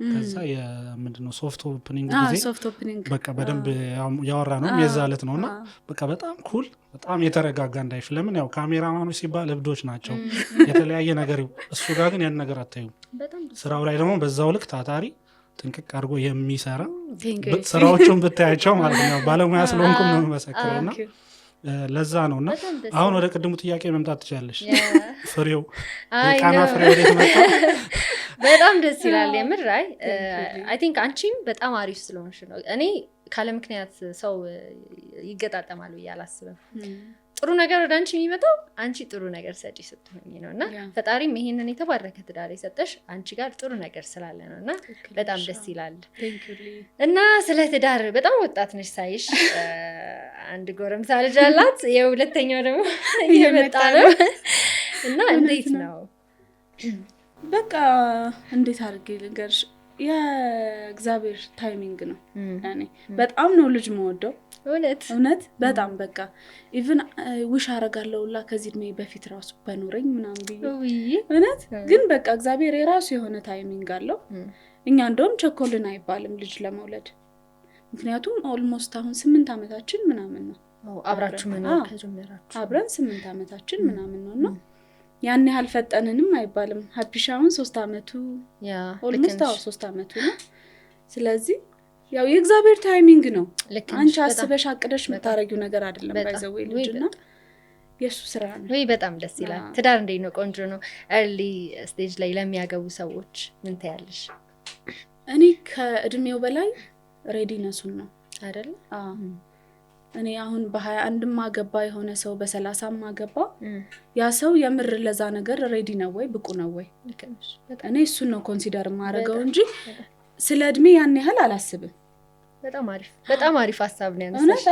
ከዛ የምንድነው soft opening ጊዜ Soft opening። በቃ በደንብ ያወራ ነው የዛ ዕለት ነው። እና በቃ በጣም cool፣ በጣም የተረጋጋ እንዳይሽ። ለምን ያው ካሜራማኖች ሲባል እብዶች ናቸው፣ የተለያየ ነገር፣ እሱ ጋር ግን ያን ነገር አታዩም። ስራው ላይ ደግሞ በዛው ልክ ታታሪ፣ ጥንቅቅ አድርጎ የሚሰራ፣ ስራዎቹን ብታያቸው ማለት ነው። ባለሙያ ስለሆንኩም ነው የምመሰክረው እና ለዛ ነው። እና አሁን ወደ ቅድሙ ጥያቄ መምጣት ትችላለሽ። ፍሬው፣ የቃና ፍሬ ወዴት መጣ? በጣም ደስ ይላል የምር። አይ፣ I think አንቺም በጣም አሪፍ ስለሆንሽ ነው። እኔ ካለ ምክንያት ሰው ይገጣጠማል ብዬ አላስብም። ጥሩ ነገር ወደ አንቺ የሚመጣው አንቺ ጥሩ ነገር ሰጪ ስትሆኝ ነው። እና ፈጣሪም ይሄንን የተባረከ ትዳር የሰጠሽ አንቺ ጋር ጥሩ ነገር ስላለ ነው። እና በጣም ደስ ይላል። እና ስለ ትዳር፣ በጣም ወጣት ነሽ ሳይሽ፣ አንድ ጎረምሳ ልጅ አላት፣ የሁለተኛው ደግሞ እየመጣ ነው። እና እንዴት ነው? በቃ እንዴት አድርጌ ልንገርሽ፣ የእግዚአብሔር timing ነው። እኔ በጣም ነው ልጅ መወደው። እውነት? እውነት በጣም። በቃ even wish አረጋለሁ ሁላ ከዚህ እድሜ በፊት ራሱ በኖረኝ ምናምን ብዬ። እውነት። ግን በቃ እግዚአብሔር የራሱ የሆነ timing አለው። እኛ እንደውም ቸኮልን አይባልም ልጅ ለመውለድ፣ ምክንያቱም almost አሁን 8 ዓመታችን ምናምን ነው። አብራችሁ መኖር ከጀመራችሁ። አብረን 8 ዓመታችን ምናምን ነው እና ያን ያህል ፈጠንንም አይባልም። ሀፒሻ አሁን 3 ዓመቱ almost፣ አዎ 3 ዓመቱ ነው። ስለዚህ ያው የእግዚአብሔር timing ነው። አንቺ አስበሽ አቅደሽ የምታረጊው ነገር አይደለም። By the way ልጅና የእሱ ስራ ነው። ወይ በጣም ደስ ይላል። ትዳር እንዴት ነው? ቆንጆ ነው። Early stage ላይ ለሚያገቡ ሰዎች ምን ትያለሽ? እኔ ከእድሜው በላይ readiness ኡን ነው። አይደል? አዎ። እኔ አሁን በ21 ማገባ የሆነ ሰው፣ በ30 ማገባ ያ ሰው የምር ለዛ ነገር ready ነው ወይ፣ ብቁ ነው ወይ? እኔ እሱን ነው consider የማደርገው እንጂ ስለ እድሜ ያን ያህል አላስብም። በጣም አሪፍ፣ በጣም አሪፍ ሀሳብ ነው ያነሳሽ።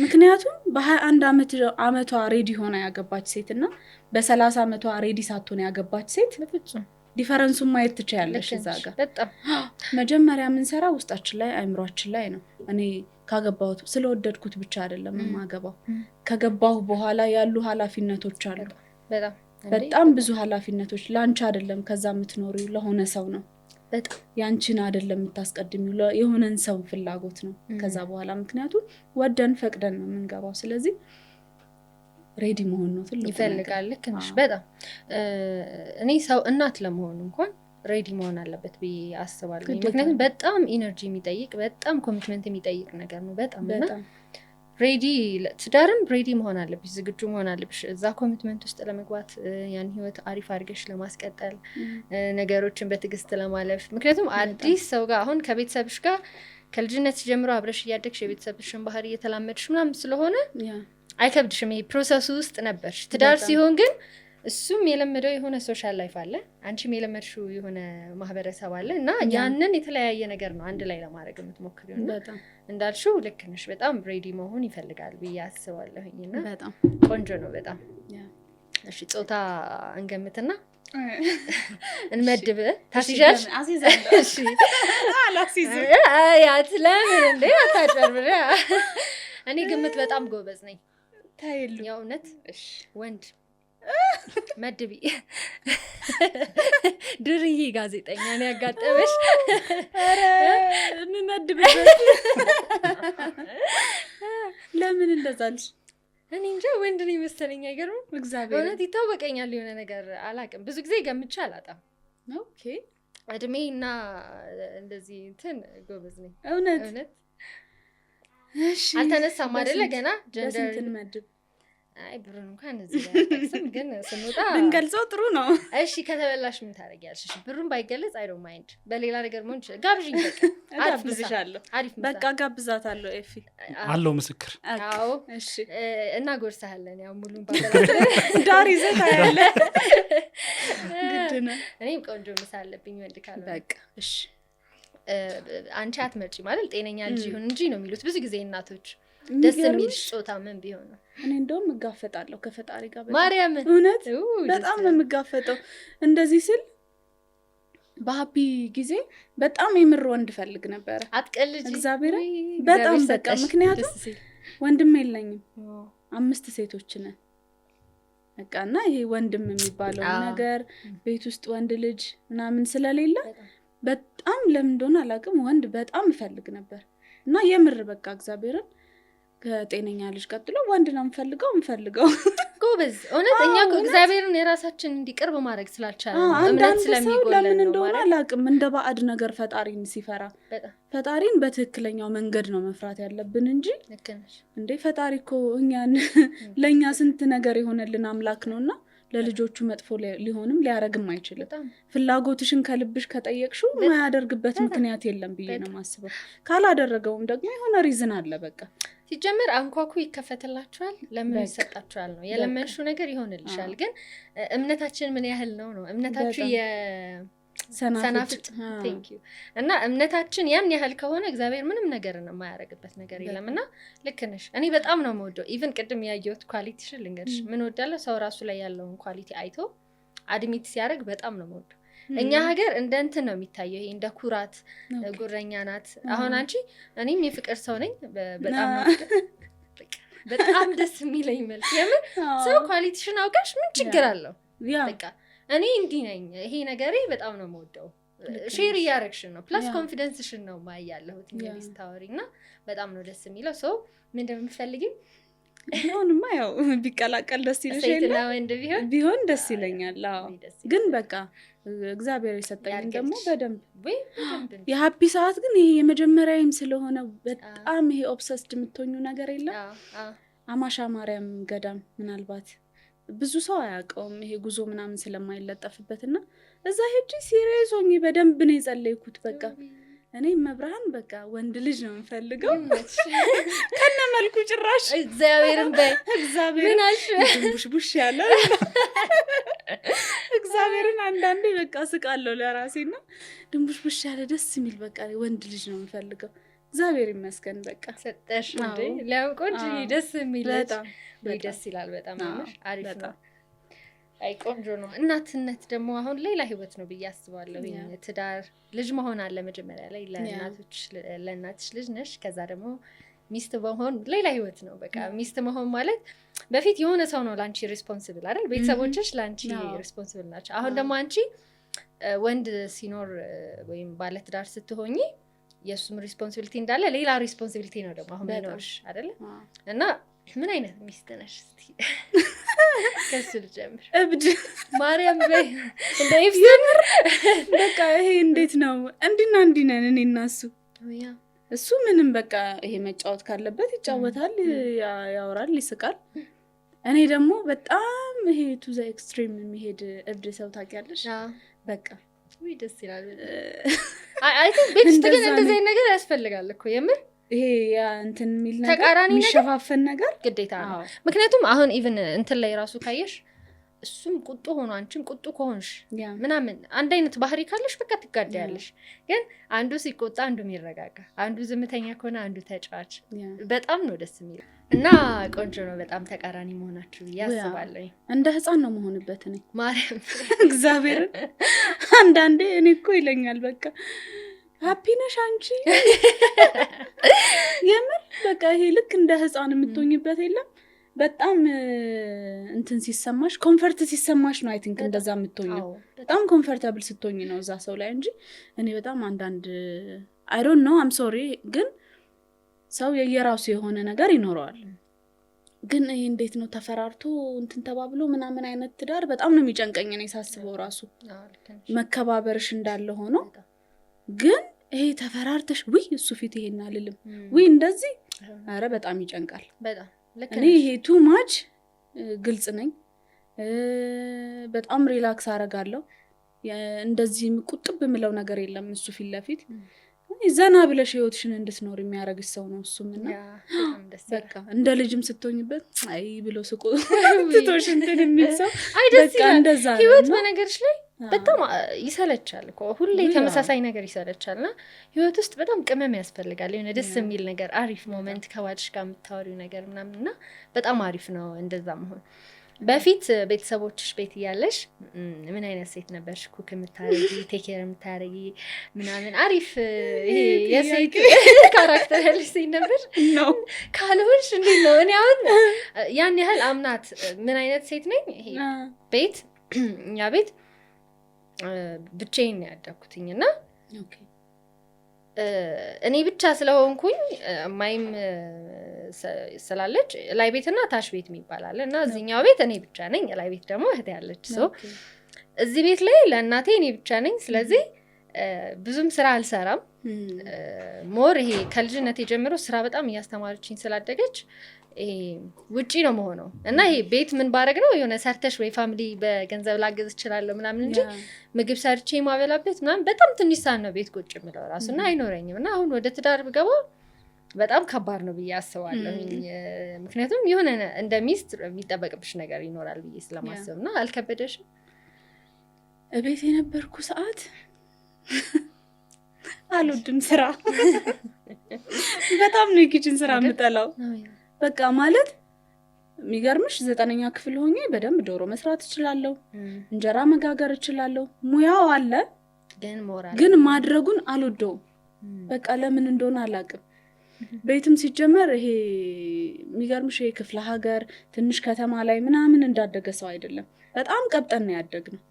ምክንያቱም በ21 አመቷ ready ሆና ያገባች ሴት እና በ30 አመቷ ready ሳትሆን ያገባች ሴት በፍጹም difference ኡን ማየት ትችያለሽ እዛ ጋር። በጣም። መጀመሪያ የምንሰራ ውስጣችን ላይ፣ አይምሯችን ላይ ነው። እኔ ካገባሁት ስለወደድኩት ብቻ አይደለም የማገባው። ከገባሁ በኋላ ያሉ ኃላፊነቶች አሉ። በጣም። በጣም ብዙ ኃላፊነቶች። ለአንቺ አይደለም ከዛ የምትኖሪው፣ ለሆነ ሰው ነው። ያንቺን አይደለም የምታስቀድሚው፣ የሆነን ሰው ፍላጎት ነው ከዛ በኋላ፣ ምክንያቱም ወደን ፈቅደን ነው የምንገባው። ስለዚህ ready መሆን ነው ትልቁ። ይፈልጋል። ልክ ነሽ በጣም። እኔ ሰው እናት ለመሆን እንኳን ready መሆን አለበት ብዬ አስባለሁ። ምክንያቱም በጣም energy የሚጠይቅ፣ በጣም commitment የሚጠይቅ ነገር ነው በጣም። እና ready ትዳርም ready መሆን አለብሽ፣ ዝግጁ መሆን አለብሽ እዛ commitment ውስጥ ለመግባት፣ ያን ህይወት አሪፍ አድርገሽ ለማስቀጠል፣ ነገሮችን በትዕግስት ለማለፍ። ምክንያቱም አዲስ ሰው ጋር፣ አሁን ከቤተሰብሽ ጋር ከልጅነት ጀምሮ አብረሽ እያደግሽ፣ የቤተሰብሽን ባህሪ እየተላመድሽ ምናምን ስለሆነ አይከብድሽም። ይሄ process ኡ ውስጥ ነበርሽ። ትዳር ሲሆን ግን እሱም የለመደው የሆነ social life አለ፣ አንቺም የለመድሽው የሆነ ማህበረሰብ አለ እና ያንን የተለያየ ነገር ነው አንድ ላይ ለማድረግ የምትሞክሪው። እና እንዳልሽው ልክ ነሽ፣ በጣም ready መሆን ይፈልጋል ብዬ አስባለሁኝ። እና ቆንጆ ነው በጣም። እሺ፣ ጾታ እንገምትና እንመድብ። ታስይዣለሽ? አስይዛለሁ። አላስይዝም። አያት ለምን እንዴ? አታጭበርብሪ። እኔ ግምት በጣም ጎበዝ ነኝ። ታይሉ። የእውነት ወንድ መድቢ። ድርዬ ጋዜጠኛ ነው ያጋጠመሽ። ኧረ የምመድብበት ለምን እንደዛ አልሽ? እኔ እንጃ፣ ወንድ ነው የመሰለኝ። አይገርምም? እግዚአብሔር። እውነት ይታወቀኛል። የሆነ ነገር አላውቅም። ብዙ ጊዜ ገምቼ አላጣም። እድሜ እና እንደዚህ እንትን ጎበዝ ነኝ። እውነት? እውነት። እሺ። አልተነሳም አይደለ ገና gender? በስንት እንመድብ? አይ ብሩን እንኳን እዚህ ላይ አልጠቅስም፣ ግን ስንወጣ ብንገልጸው ጥሩ ነው። እሺ፣ ከተበላሽ ምን ታደርጊያለሽ? እሺ ብሩን ባይገለጽ I don't mind። በሌላ ነገር መሆን ይችላል። ጋብዥኝ በቃ። አሪፍ ምሳ። ጋብዝሻለሁ። አሪፍ ምሳ። በቃ ጋብዛታለሁ ኤፊ። አለው ምስክር። አዎ። እሺ። እና ጎርሳለን ያው ሙሉን ባበላ። ዳር ይዘህ ታያለህ። ግድ ነው። እኔም ቆንጆ ምሳ አለብኝ ወንድ ካልሆነ። በቃ እሺ። አንቺ አትመርጪ ማለት ጤነኛ ልጅ ይሁን እንጂ ነው የሚሉት ብዙ ጊዜ እናቶች። ደስ የሚል የሚገርምሽ ጾታ ምን ቢሆን ነው? እኔ እንደውም እጋፈጣለሁ ከፈጣሪ ጋር በጣም። ማርያምን? እውነት። ደስ በጣም ነው ይላል። የምጋፈጠው። እንደዚህ ስል በሀፒ ጊዜ በጣም የምር ወንድ ፈልግ ነበረ። አትቀልጂ። እግዚአብሔርን። ውይ፣ በጣም። እግዚአብሔር በቃ ሰጠሽ። ምክንያቱም ደስ ሲል። ወንድም የለኝም። አምስት ሴቶች ነን። በቃ እና ይሄ ወንድም የሚባለው ነገር ቤት ውስጥ ወንድ ልጅ ምናምን ስለሌለ በጣም ለምን እንደሆነ አላውቅም ወንድ በጣም እፈልግ ነበር። እና የምር በቃ እግዚአብሔርን ከጤነኛ ልጅ ቀጥሎ ወንድ ነው የምፈልገው። ጎበዝ፣ እውነት። እኛ እኮ እውነት። እግዚአብሔርን የራሳችን እንዲቀርብ ማድረግ ስላልቻለ ነው። እምነት አንዳንድ ሰው ስለሚጎለን ለምን ነው እንደሆነ ማለት። አላውቅም እንደ ባዕድ ነገር ፈጣሪን ሲፈራ። ፈጣሪን በትክክለኛው መንገድ ነው መፍራት ያለብን እንጂ ልክ ነሽ። እንዴ ፈጣሪ እኮ እኛን ለእኛ ስንት ነገር የሆነልን አምላክ ነውና ለልጆቹ መጥፎ ሊሆንም ሊያረግም አይችልም። ፍላጎትሽን ከልብሽ ከጠየቅሽው የማያደርግበት ምክንያት የለም ብዬ ነው የማስበው። ካላደረገውም ደግሞ የሆነ reason አለ በቃ። ሲጀመር አንኳኩ ይከፈትላችኋል፣ ለምኑ ይሰጣችኋል ነው። የለመንሽው ነገር ይሆንልሻል። ግን እምነታችን ምን ያህል ነው ነው። እምነታችሁ ሰናፍጭ። የሰናፍጭ። Thank you። እና እምነታችን ያን ያህል ከሆነ እግዚአብሔር ምንም ነገር የማያደርግበት ነገር የለም። እና ልክ ነሽ። እኔ በጣም ነው የምወደው። Even ቅድም ያየሁት quality ሽን ልንገርሽ። ምን ወዳለሁ፣ ሰው ራሱ ላይ ያለውን quality አይቶ admit ሲያደርግ በጣም ነው የምወደው። እኛ ሀገር እንደ እንትን ነው የሚታየው፣ ይሄ እንደ ኩራት፣ ጉረኛ ናት። አሁን አንቺ፣ እኔም የፍቅር ሰው ነኝ፣ በጣም ነው በጣም ደስ የሚለኝ መልክ። የምር ሰው quality ሽን አውቀሽ ምን ችግር አለው? በቃ እኔ እንዲህ ነኝ፣ ይሄ ነገሬ በጣም ነው የምወደው፣ share እያደረግሽን ነው፣ plus confidence ሽን ነው ማይ ያለሁት እንግዲህ ስታወሪ እና በጣም ነው ደስ የሚለው። So ምንድን ነው የምትፈልጊው? ቢሆንማ ያው ቢቀላቀል ደስ ይልሽ የለ? ሴትና ወንድ ቢሆን። ቢሆን ደስ ይለኛል። አዎ፣ ግን በቃ እግዚአብሔር የሰጠኝን ደግሞ በደንብ ወይ በደንብ እንጂ። የ happy ሰዓት ግን ይሄ የመጀመሪያዬም ስለሆነ በጣም ይሄ obsessed የምትሆኙ ነገር የለም። አዎ፣ አዎ። አማሻ ማርያም ገዳም ምናልባት ብዙ ሰው አያውቀውም፣ ይሄ ጉዞ ምናምን ስለማይለጠፍበት፣ እና እዛ ሄጂ serious ሆኜ በደንብ ነው የጸለይኩት። በቃ እኔ መብርሃን በቃ ወንድ ልጅ ነው የምፈልገው ይመችሽ። ከነ መልኩ ጭራሽ። እግዚአብሔርን በይ። እግዚአብሔር ምን አልሽ? ቡሽ ቡሽ ያለ፣ እግዚአብሔርን አንዳንዴ በቃ ስቃለሁ ለራሴ፣ እና ድንቡሽ ቡሽ ያለ ደስ የሚል በቃ ወንድ ልጅ ነው የምፈልገው። እግዚአብሔር ይመስገን በቃ። ሰጠሽ እንዴ? አዎ። ሊያም ቆንጆ ደስ የሚል ልጅ። በጣም። ወይ በጣም። ደስ ይላል በጣም። የምር አሪፍ ነው። በጣም። አይ ቆንጆ ነው። እናትነት ደግሞ አሁን ሌላ ህይወት ነው ብዬ አስባለሁ። ትዳር፣ ልጅ መሆን አለ መጀመሪያ ላይ፣ ለእናትሽ ልጅ ነሽ። ከዛ ደግሞ ሚስት መሆን ሌላ ህይወት ነው። በቃ ሚስት መሆን ማለት በፊት የሆነ ሰው ነው ለአንቺ responsible አይደል? ቤተሰቦችሽ ለአንቺ responsible ናቸው። አሁን ደግሞ አንቺ ወንድ ሲኖር ወይም ባለትዳር ስትሆኚ የእሱም responsibility እንዳለ ሌላ responsibility ነው ደግሞ አሁን የሚኖርሽ አይደለ? አዎ። እና ምን አይነት ሚስት ነሽ? እስቲ ከሱ ልጀምር። እብድ። ማርያም በይ፣ እንደ ኤፍሰን። በቃ ይሄ እንዴት ነው፣ እንዲና እንዲህ ነን እኔ እና እሱ። እሱ ምንም በቃ ይሄ መጫወት ካለበት ይጫወታል፣ ያወራል፣ ይስቃል። እኔ ደግሞ በጣም ይሄ to the extreme የሚሄድ እብድ ሰው ታውቂያለሽ? በቃ ውይ ደስ ይላል። I think ቤት ውስጥ ግን እንደዛ እንደዚህ አይነት ነገር ያስፈልጋል እኮ የምር። ይሄ ያ እንትን የሚል ነገር ተቃራኒ ነገር የሚሸፋፈን ነገር። ግዴታ ነው። ምክንያቱም አሁን even እንትን ላይ ራሱ ካየሽ እሱም ቁጡ ሆኖ አንቺም ቁጡ ከሆንሽ ምናምን አንድ አይነት ባህሪ ካለሽ በቃ ትጋደያለሽ። ግን አንዱ ሲቆጣ አንዱ የሚረጋጋ፣ አንዱ ዝምተኛ ከሆነ አንዱ ተጫዋች፣ በጣም ነው ደስ የሚለው እና ቆንጆ ነው በጣም ተቃራኒ መሆናችሁ ብዬ አስባለሁ። እንደ ህፃን ነው መሆንበት እኔ። ማርያም። እግዚአብሔርን አንዳንዴ እኔ እኮ ይለኛል፣ በቃ happy ነሽ አንቺ፣ የምር በቃ ይሄ ልክ እንደ ህፃን የምትሆኝበት የለም። በጣም እንትን ሲሰማሽ፣ comfort ሲሰማሽ ነው I think እንደዛ የምትሆኘው። በጣም comfortable ስትሆኝ ነው እዛ ሰው ላይ እንጂ እኔ በጣም አንዳንድ፣ I don't know, I'm sorry፣ ግን ሰው የየራሱ የሆነ ነገር ይኖረዋል። ግን ይሄ እንዴት ነው ተፈራርቶ እንትን ተባብሎ ምናምን አይነት ትዳር በጣም ነው የሚጨንቀኝ እኔ ሳስበው ራሱ። አዎ፣ ልክ ነሽ። መከባበርሽ እንዳለ ሆኖ ግን ይሄ ተፈራርተሽ ውይ እሱ ፊት ይሄን አልልም፣ ውይ እንደዚህ፣ ኧረ በጣም ይጨንቃል። በጣም ልክ እኔ ነሽ። ይሄ too much ግልጽ ነኝ፣ በጣም relax አረጋለሁ። እንደዚህ ቁጥብ የምለው ነገር የለም እሱ ፊት ለፊት። እኔ ዘና ብለሽ ህይወትሽን እንድትኖር የሚያደርግሽ ሰው ነው እሱም እና Yeah፣ በጣም ደስ ይላል። በቃ እንደ ልጅም ስትሆኝበት አይ ብሎ ስቆ ትቶሽ እንትን የሚል ሰው። አይ ደስ በቃ ይላል። እንደዛ ነው። ህይወት እና በነገርሽ ላይ በጣም ይሰለቻል እኮ፣ ሁሌ ተመሳሳይ ነገር ይሰለቻል። እና ህይወት ውስጥ በጣም ቅመም ያስፈልጋል። የሆነ ደስ የሚል ነገር፣ አሪፍ moment ከባልሽ ጋር የምታወሪው ነገር ምናምን፣ እና በጣም አሪፍ ነው እንደዛ መሆን። በፊት ቤተሰቦችሽ ቤት እያለሽ ምን አይነት ሴት ነበርሽ? Cook የምታረጊ፣ take care የምታረጊ ምናምን አሪፍ ይሄ የሴት character ያለሽ ሴት ነበር? ነው። ካልሆንሽ እንዴት ነው? እኔ አሁን ያን ያህል አምናት ምን አይነት ሴት ነኝ ይሄ ቤት፣ እኛ ቤት ብቻዬን ነው ያደግኩትኝ እና እኔ ብቻ ስለሆንኩኝ እማይም ስላለች ላይ ቤትና ታች ቤት የሚባል አለ እና እዚህኛው ቤት እኔ ብቻ ነኝ፣ ላይ ቤት ደግሞ እህቴ ያለች። So እዚህ ቤት ላይ ለእናቴ እኔ ብቻ ነኝ። ስለዚህ ብዙም ስራ አልሰራም። More ይሄ ከልጅነት ጀምሮ ስራ በጣም እያስተማረችኝ ስላደገች ይሄ ውጪ ነው መሆነው እና ይሄ ቤት ምን ባረግ ነው የሆነ ሰርተሽ ወይ family በገንዘብ ላገዝ እችላለሁ ምናምን እንጂ ምግብ ሰርቼ ማበላበት ምናምን በጣም ትንሽ ሰዓት ነው ቤት ቁጭ የምለው ራሱ እና አይኖረኝም። እና አሁን ወደ ትዳር ብገባ በጣም ከባድ ነው ብዬ አስባለሁኝ። ምክንያቱም የሆነ እንደ ሚስት የሚጠበቅብሽ ነገር ይኖራል ብዬ ስለማስብ። እና አልከበደሽም? እቤት የነበርኩ ሰዓት አልወድም ስራ። በጣም ነው የ kitchen ስራ አይደል? የምጠላው። በቃ ማለት የሚገርምሽ 9ኛ ክፍል ሆኜ በደንብ ዶሮ መስራት እችላለሁ፣ እንጀራ መጋገር እችላለሁ። ሙያው አለ፣ ግን ማድረጉን አልወደውም። በቃ ለምን እንደሆነ አላውቅም። ቤትም ሲጀመር ይሄ የሚገርምሽ ይሄ ክፍለ ሀገር ትንሽ ከተማ ላይ ምናምን እንዳደገ ሰው አይደለም። በጣም ቀብጠን ነው ያደግነው።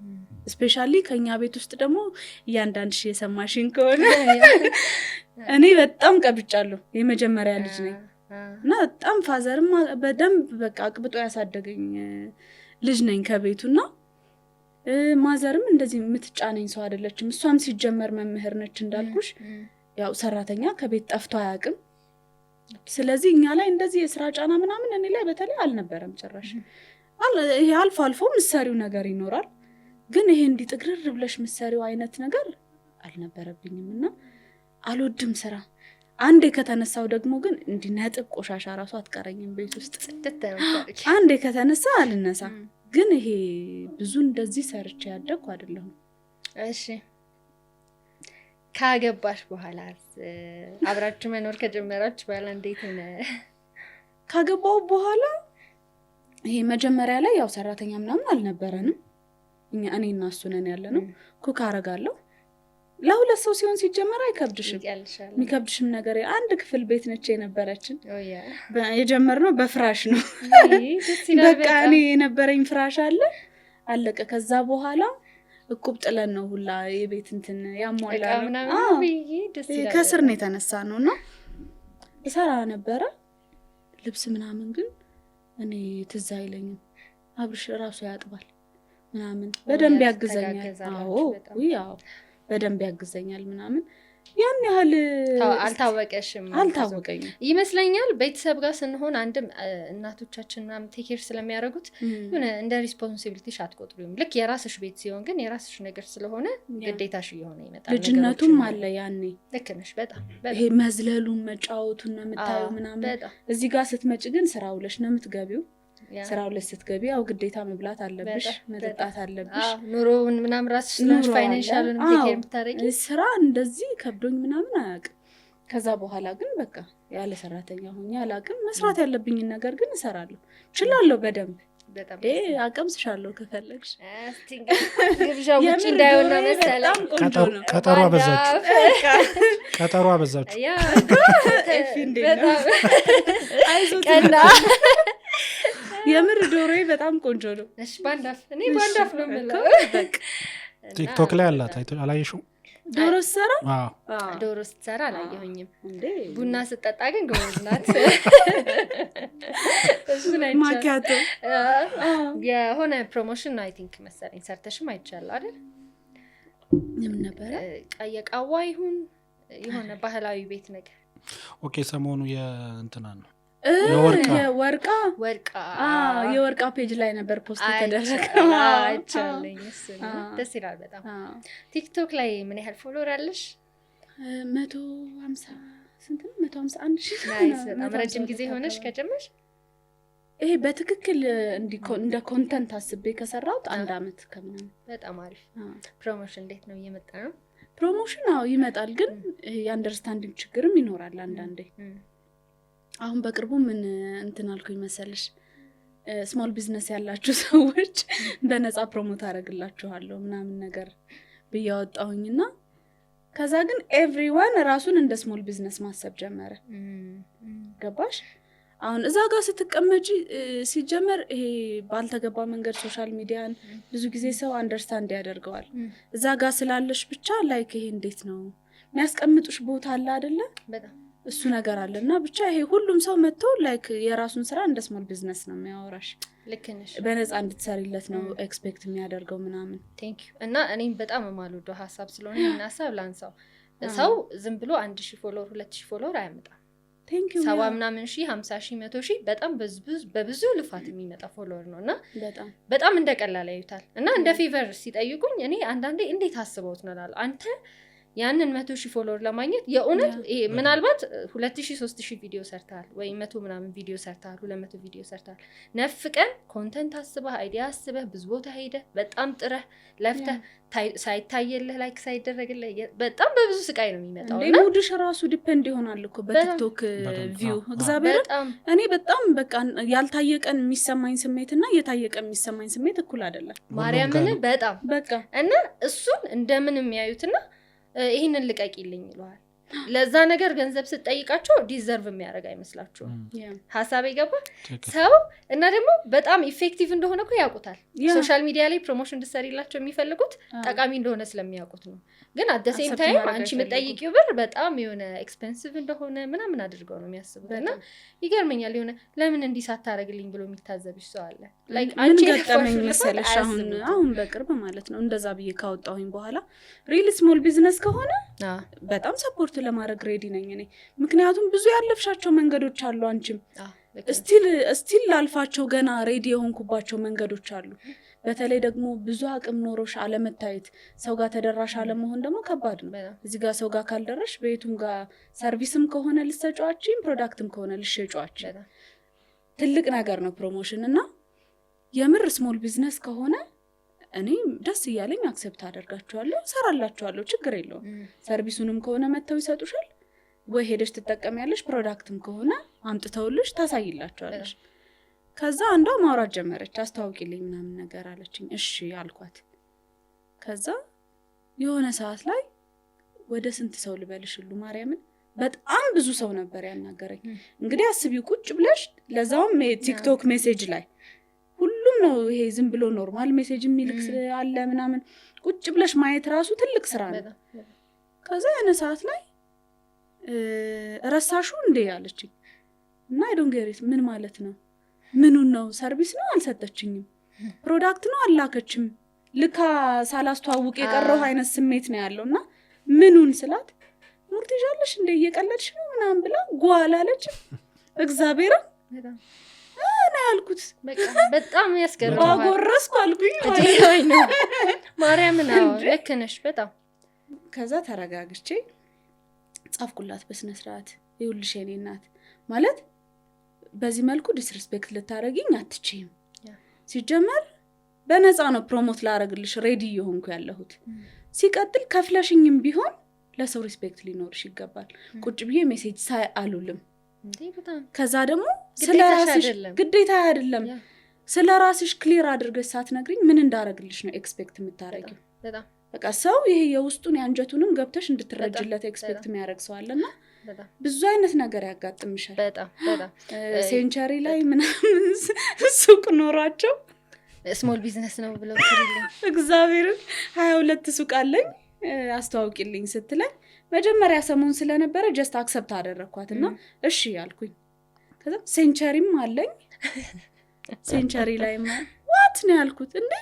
Especially ከኛ ቤት ውስጥ ደግሞ እያንዳንድሽ የሰማሽኝ ከሆነ እኔ በጣም ቀብጫለሁ። የመጀመሪያ ልጅ ነኝ እና በጣም father ም በደንብ በቃ አቅብጦ ያሳደገኝ ልጅ ነኝ ከቤቱና mother ም እንደዚህ የምትጫነኝ ሰው አይደለችም። እሷም ሲጀመር መምህር ነች እንዳልኩሽ፣ ያው ሰራተኛ ከቤት ጠፍቶ አያውቅም። ስለዚህ እኛ ላይ እንደዚህ የስራ ጫና ምናምን እኔ ላይ በተለይ አልነበረም ጭራሽ። ይሄ አልፎ አልፎ ምሰሪው ነገር ይኖራል፣ ግን ይሄ እንዲህ ጥግርር ብለሽ ምሰሪው አይነት ነገር አልነበረብኝም እና አልወድም ስራ። አንዴ ከተነሳው ደግሞ ግን እንዲህ ነጥብ ቆሻሻ ራሱ አትቀረኝም ቤት ውስጥ። አንዴ ከተነሳ አልነሳ። ግን ይሄ ብዙ እንደዚህ ሰርቼ ያደግኩ አይደለሁም። እሺ፣ ካገባሽ በኋላ፣ አብራችሁ መኖር ከጀመራችሁ በኋላ እንዴት ሆነ? ካገባው በኋላ ይሄ መጀመሪያ ላይ ያው ሰራተኛ ምናምን አልነበረንም። እኛ እኔ እና እሱ ነን ያለ ነው። Cook አረጋለሁ። ለሁለት ሰው ሲሆን ሲጀመር አይከብድሽም። የሚከብድሽም ነገር አንድ ክፍል ቤት ነች የነበረችን። የጀመርነው በፍራሽ ነው። በቃ እኔ የነበረኝ ፍራሽ አለ፣ አለቀ። ከዛ በኋላ እቁብ ጥለን ነው ሁላ የቤት እንትን ያሟላ ነው። ከስር ነው የተነሳ ነው እና እሰራ ነበረ ልብስ ምናምን፣ ግን እኔ ትዝ አይለኝም። አብርሽ ራሱ ያጥባል ምናምን፣ በደንብ ያግዘኛል። አዎ አዎ፣ በደንብ ያግዘኛል ምናምን። ያን ያህል አልታወቀሽም? አልታወቀኝም። ይመስለኛል ቤተሰብ ጋር ስንሆን አንድም እናቶቻችን ምናምን take care ስለሚያደርጉት የሆነ እንደ responsibility ሽ አትቆጥሪውም። ልክ የራስሽ ቤት ሲሆን ግን የራስሽ ነገር ስለሆነ ግዴታሽ እየሆነ ይመጣል። ልጅነቱም አለ ያኔ። ልክ ነሽ በጣም። ይሄ መዝለሉን መጫወቱን ነው የምታየው ምናምን። እዚህ ጋር ስትመጪ ግን ስራ ውለሽ ነው የምትገቢው። ስራ ውለሽ ስትገቢ ያው ግዴታ መብላት አለብሽ፣ መጠጣት አለብሽ። ኑሮውን ምናምን ራስሽ ስለሆንሽ financial ኡን take care የምታደርጊ። ስራ እንደዚህ ከብዶኝ ምናምን አያውቅም። ከዛ በኋላ ግን በቃ ያለ ሰራተኛ ሆኜ አላውቅም። መስራት ያለብኝን ነገር ግን እሰራለሁ፣ እችላለሁ በደንብ፣ አቀምስሻለሁ ከፈለግሽ። ግብዣ ውጭ እንዳይሆን ነው መሰለኝ። ቀጠሮ አበዛችሁ፣ ቀጠሮ አበዛችሁ። ቀና። የምር ዶሮዬ በጣም ቆንጆ ነው። እሺ፣ ባንዳፍ፣ እኔ ባንዳፍ ነው የምለው። ቲክቶክ ላይ አላት፣ አላየሽውም? ዶሮ ስትሰራ? ዶሮ ስትሰራ አላየሁኝም። ቡና ስጠጣ ግን ጎበዝ ናት። ማኪያቶ። የሆነ promotion I think መሰለኝ ሰርተሽም አይቻለሁ አይደል? ምን ነበረ? የቃዋ ይሁን የሆነ ባህላዊ ቤት ነገር። Okay፣ ሰሞኑ የእንትና ነው። የወርቃ። ወርቃ። የወርቃ page ላይ ነበር post የተደረገ። አይቻለኝ። ደስ ይላል በጣም። ቲክቶክ ላይ ምን ያህል follower አለሽ? 150 ስንት ነው? 151,000። Nice። በጣም ረጅም ጊዜ ሆነሽ ከጀመርሽ? ይሄ በትክክል እንደ content አስቤ ከሰራሁት አንድ አመት ከምናምን። በጣም አሪፍ። Promotion እንዴት ነው፣ እየመጣ ነው? Promotion አዎ ይመጣል፣ ግን የ understanding ችግርም ይኖራል አንዳንዴ። አሁን በቅርቡ ምን እንትን አልኩኝ መሰለሽ? Small business ያላችሁ ሰዎች በነፃ promote አደርግላችኋለሁ ምናምን ነገር ብዬ አወጣሁኝና ከዛ ግን everyone ራሱን እንደ small business ማሰብ ጀመረ። ገባሽ? አሁን እዛ ጋር ስትቀመጪ ሲጀመር ይሄ ባልተገባ መንገድ social media ን ብዙ ጊዜ ሰው understand ያደርገዋል። እዛ ጋር ስላለሽ ብቻ like ይሄ እንዴት ነው የሚያስቀምጡሽ ቦታ አለ አደለ? እሱ ነገር አለ እና ብቻ ይሄ ሁሉም ሰው መጥቶ like የራሱን ስራ እንደ small business ነው የሚያወራሽ። ልክ ነሽ። በነፃ እንድትሰሪለት ነው expect የሚያደርገው ምናምን። Thank you። እና እኔም በጣም የማልወደው ሀሳብ ስለሆነ ይህን ሀሳብ ላንሳው። ሰው ዝም ብሎ 1,000 follower፣ 2,000 follower አያመጣም። 70 ምናምን ሺህ፣ 50,000፣ 100,000 በጣም በብዙ ልፋት የሚመጣ follower ነው እና በጣም እንደ ቀላል ያዩታል እና እንደ favor ሲጠይቁኝ እኔ አንዳንዴ እንዴት አስበውት ነው እላለሁ። አንተ ያንን 100,000 follower ለማግኘት የእውነት ይሄ ምናልባት 2000 3000 ቪዲዮ ሰርተሃል ወይ 100 ምናምን ቪዲዮ ሰርተሃል፣ 200 ቪዲዮ ሰርተሃል። ነፍ ቀን content አስበህ፣ idea አስበህ፣ ብዙ ቦታ ሄደህ፣ በጣም ጥረህ ለፍተህ፣ ሳይታየልህ፣ like ሳይደረግልህ፣ በጣም በብዙ ስቃይ ነው የሚመጣው። እንዴ እና mood ሽ ራሱ depend ይሆናል እኮ በቲክቶክ view። እግዚአብሔርን እኔ በጣም በቃ ያልታየ ቀን የሚሰማኝ ስሜት እና የታየ ቀን የሚሰማኝ ስሜት እኩል አይደለም። ማርያምን፣ በጣም። በቃ። እና እሱን እንደምን የሚያዩትና ይህንን ልቀቂልኝ ይለዋል። ለዛ ነገር ገንዘብ ስትጠይቃቸው deserve የሚያደርግ አይመስላችሁም። ሀሳብ የገባ ሰው እና ደግሞ በጣም effective እንደሆነ እኮ ያውቁታል። Social media ላይ promotion እንድሰሪላቸው የሚፈልጉት ጠቃሚ እንደሆነ ስለሚያውቁት ነው። ግን at the same accept time ማድረግ አንቺ አይፈልጉም። የምጠይቂው ብር በጣም የሆነ expensive እንደሆነ ምናምን አድርገው ነው የሚያስቡት። እና ይገርመኛል፣ የሆነ ለምን እንዲህ ሳታረግልኝ ብሎ የሚታዘብሽ ሰው አለ። Like ምን አንቺ ገጠመኝ የለፋሽውን ልፋት መሰለሽ? አሁን አያስቡትም። አሁን በቅርብ ማለት ነው፣ እንደዛ ብዬ ካወጣሁኝ በኋላ real small business ከሆነ በጣም support ለማድረግ ready ነኝ እኔ። ምክንያቱም ብዙ ያለፍሻቸው መንገዶች አሉ፣ አንቺም አዎ፣ ልክ ነሽ። still ላልፋቸው ገና ready የሆንኩባቸው መንገዶች አሉ። በተለይ ደግሞ ብዙ አቅም ኖሮሽ አለመታየት፣ ሰው ጋር ተደራሽ አለመሆን ደግሞ ከባድ ነው። እዚህ ጋር ሰው ጋር ካልደረሽ በየቱም ጋር service ም ከሆነ ልሰጫዋችን፣ product ም ከሆነ ልሸጫዋችን ትልቅ ነገር ነው promotion። እና የምር small business ከሆነ እኔ ደስ እያለኝ accept አደርጋቸዋለሁ፣ እሰራላቸዋለሁ፣ ችግር የለውም። Service ኡንም ከሆነ መጥተው ይሰጡሻል ወይ ሄደሽ ትጠቀሚያለሽ፣ product ም ከሆነ አምጥተውልሽ ታሳይላቸዋለሽ። ከዛ አንዷ ማውራት ጀመረች፣ አስተዋውቂልኝ ምናምን ነገር አለችኝ። እሺ አልኳት። ከዛ የሆነ ሰዓት ላይ ወደ ስንት ሰው ልበልሽ ሁሉ፣ ማርያምን፣ በጣም ብዙ ሰው ነበር ያናገረኝ። እንግዲህ አስቢው፣ ቁጭ ብለሽ ለዛውም ቲክቶክ message ላይ ሁሉም ነው፣ ይሄ ዝም ብሎ normal message የሚልክ አለ ምናምን፣ ቁጭ ብለሽ ማየት ራሱ ትልቅ ስራ ነው። ከዛ የሆነ ሰዓት ላይ ረሳሹ እንዴ አለችኝ። እና I don't get it፣ ምን ማለት ነው? ምኑን ነው? Service ነው አልሰጠችኝም፣ product ነው አላከችም። ልካ ሳላስተዋውቅ የቀረው አይነት ስሜት ነው ያለው። እና ምኑን ስላት ሙድ ትይዣለሽ እንደ እየቀለድሽ ነው ምናምን ብላ ጓል አለች። እግዚአብሔርን ነው ያልኩት። በጣም ያስገርማል። ባጎረስኩ አልኩኝ ማለት ነው። ማርያምን፣ አዎ ልክ ነሽ በጣም። ከዛ ተረጋግቼ ጻፍኩላት በስነ ስርዓት። ይኸውልሽ የኔ እናት፣ ማለት በዚህ መልኩ disrespect ልታደረጊኝ አትችይም። ሲጀመር በነፃ ነው promote ላረግልሽ ready እየሆንኩ ያለሁት። ሲቀጥል ከፍለሽኝም ቢሆን ለሰው respect ሊኖርሽ ይገባል። ቁጭ ብዬ message ሳይ አሉልም። ከዛ ደግሞ ስለ ራስሽ፣ ግዴታ አይደለም፣ ስለ ራስሽ clear አድርገሽ ሳትነግሪኝ ምን እንዳረግልሽ ነው expect የምታረጊው? በቃ ሰው ይሄ የውስጡን የአንጀቱንም ገብተሽ እንድትረጅለት expect የሚያደርግ ሰው አለና ብዙ አይነት ነገር ያጋጥምሻል። በጣም በጣም። ሴንቸሪ ላይ ምናምን ሱቅ ኖሯቸው small business ነው ብለው። እግዚአብሔርን፣ 22 ሱቅ አለኝ አስተዋውቂልኝ ስትለኝ መጀመሪያ ሰሞን ስለነበረ just accept አደረግኳት እና እሺ አልኩኝ። ከዛ ሴንቸሪም አለኝ፣ ሴንቸሪ ላይ what ነው ያልኩት። እንዴ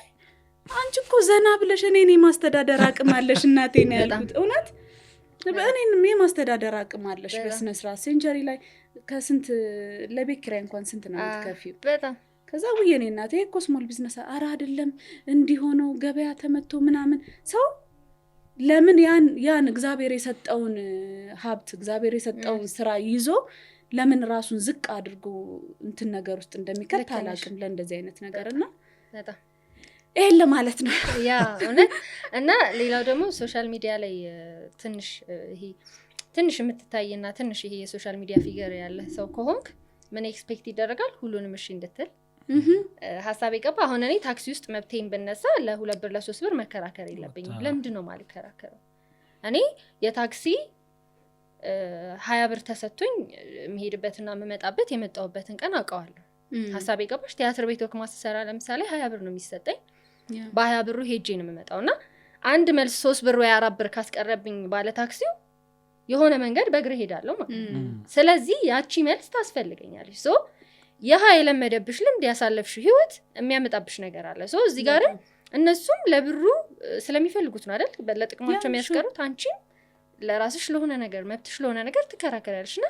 አንቺ እኮ ዘና ብለሽ እኔን የማስተዳደር አቅም አለሽ እናቴ ነው ያልኩት። እውነት እኔንም የማስተዳደር አቅም አለሽ በስነስርዓት። ሴንቸሪ ላይ ከስንት ለቤት ኪራይ እንኳን ስንት ነው የምትከፊው? ከዛ ውዬ እኔ እናቴ እኮ small business፣ አረ አይደለም፣ እንዲሆነው ገበያ ተመቶ ምናምን፣ ሰው ለምን ያን እግዚአብሔር የሰጠውን ሀብት፣ እግዚአብሔር የሰጠውን ስራ ይዞ ለምን ራሱን ዝቅ አድርጎ እንትን ነገር ውስጥ እንደሚከት አላውቅም። ለእንደዚህ አይነት ነገር እና ይሄን ለማለት ነው። Yeah፣ እውነት። እና ሌላው ደግሞ social media ላይ ትንሽ ይሄ ትንሽ የምትታይና ትንሽ ይሄ የ social media figure ያለ ሰው ከሆንክ ምን expect ይደረጋል? ሁሉንም እሺ እንድትል። ሀሳብ የገባ፣ አሁን እኔ ታክሲ ውስጥ መብቴን ብነሳ ለ2 ብር ለ3 ብር መከራከር የለብኝም። ለምንድን ነው ማልከራከረው? እኔ የታክሲ 20 ብር ተሰጥቶኝ የምሄድበትና የምመጣበት የመጣሁበትን ቀን አውቀዋለሁ። ሀሳብ የገባሽ? ቲያትር ቤት ወክማ ስሰራ ለምሳሌ 20 ብር ነው የሚሰጠኝ። በ20 ብሩ ሄጄ ነው የምመጣው። እና አንድ መልስ 3 ብር ወይ 4 ብር ካስቀረብኝ ባለ ታክሲው የሆነ መንገድ በእግር ሄዳለሁ ማለት ነው። ስለዚህ ያቺ መልስ ታስፈልገኛለች። So ይህ የለመደብሽ ልምድ፣ ያሳለፍሽው ህይወት የሚያመጣብሽ ነገር አለ። So እዚህ ጋርም እነሱም ለብሩ ስለሚፈልጉት ነው አይደል ለጥቅማቸው የሚያስቀሩት፣ አንቺም ለራስሽ ለሆነ ነገር፣ መብትሽ ለሆነ ነገር ትከራከሪያለሽ። እና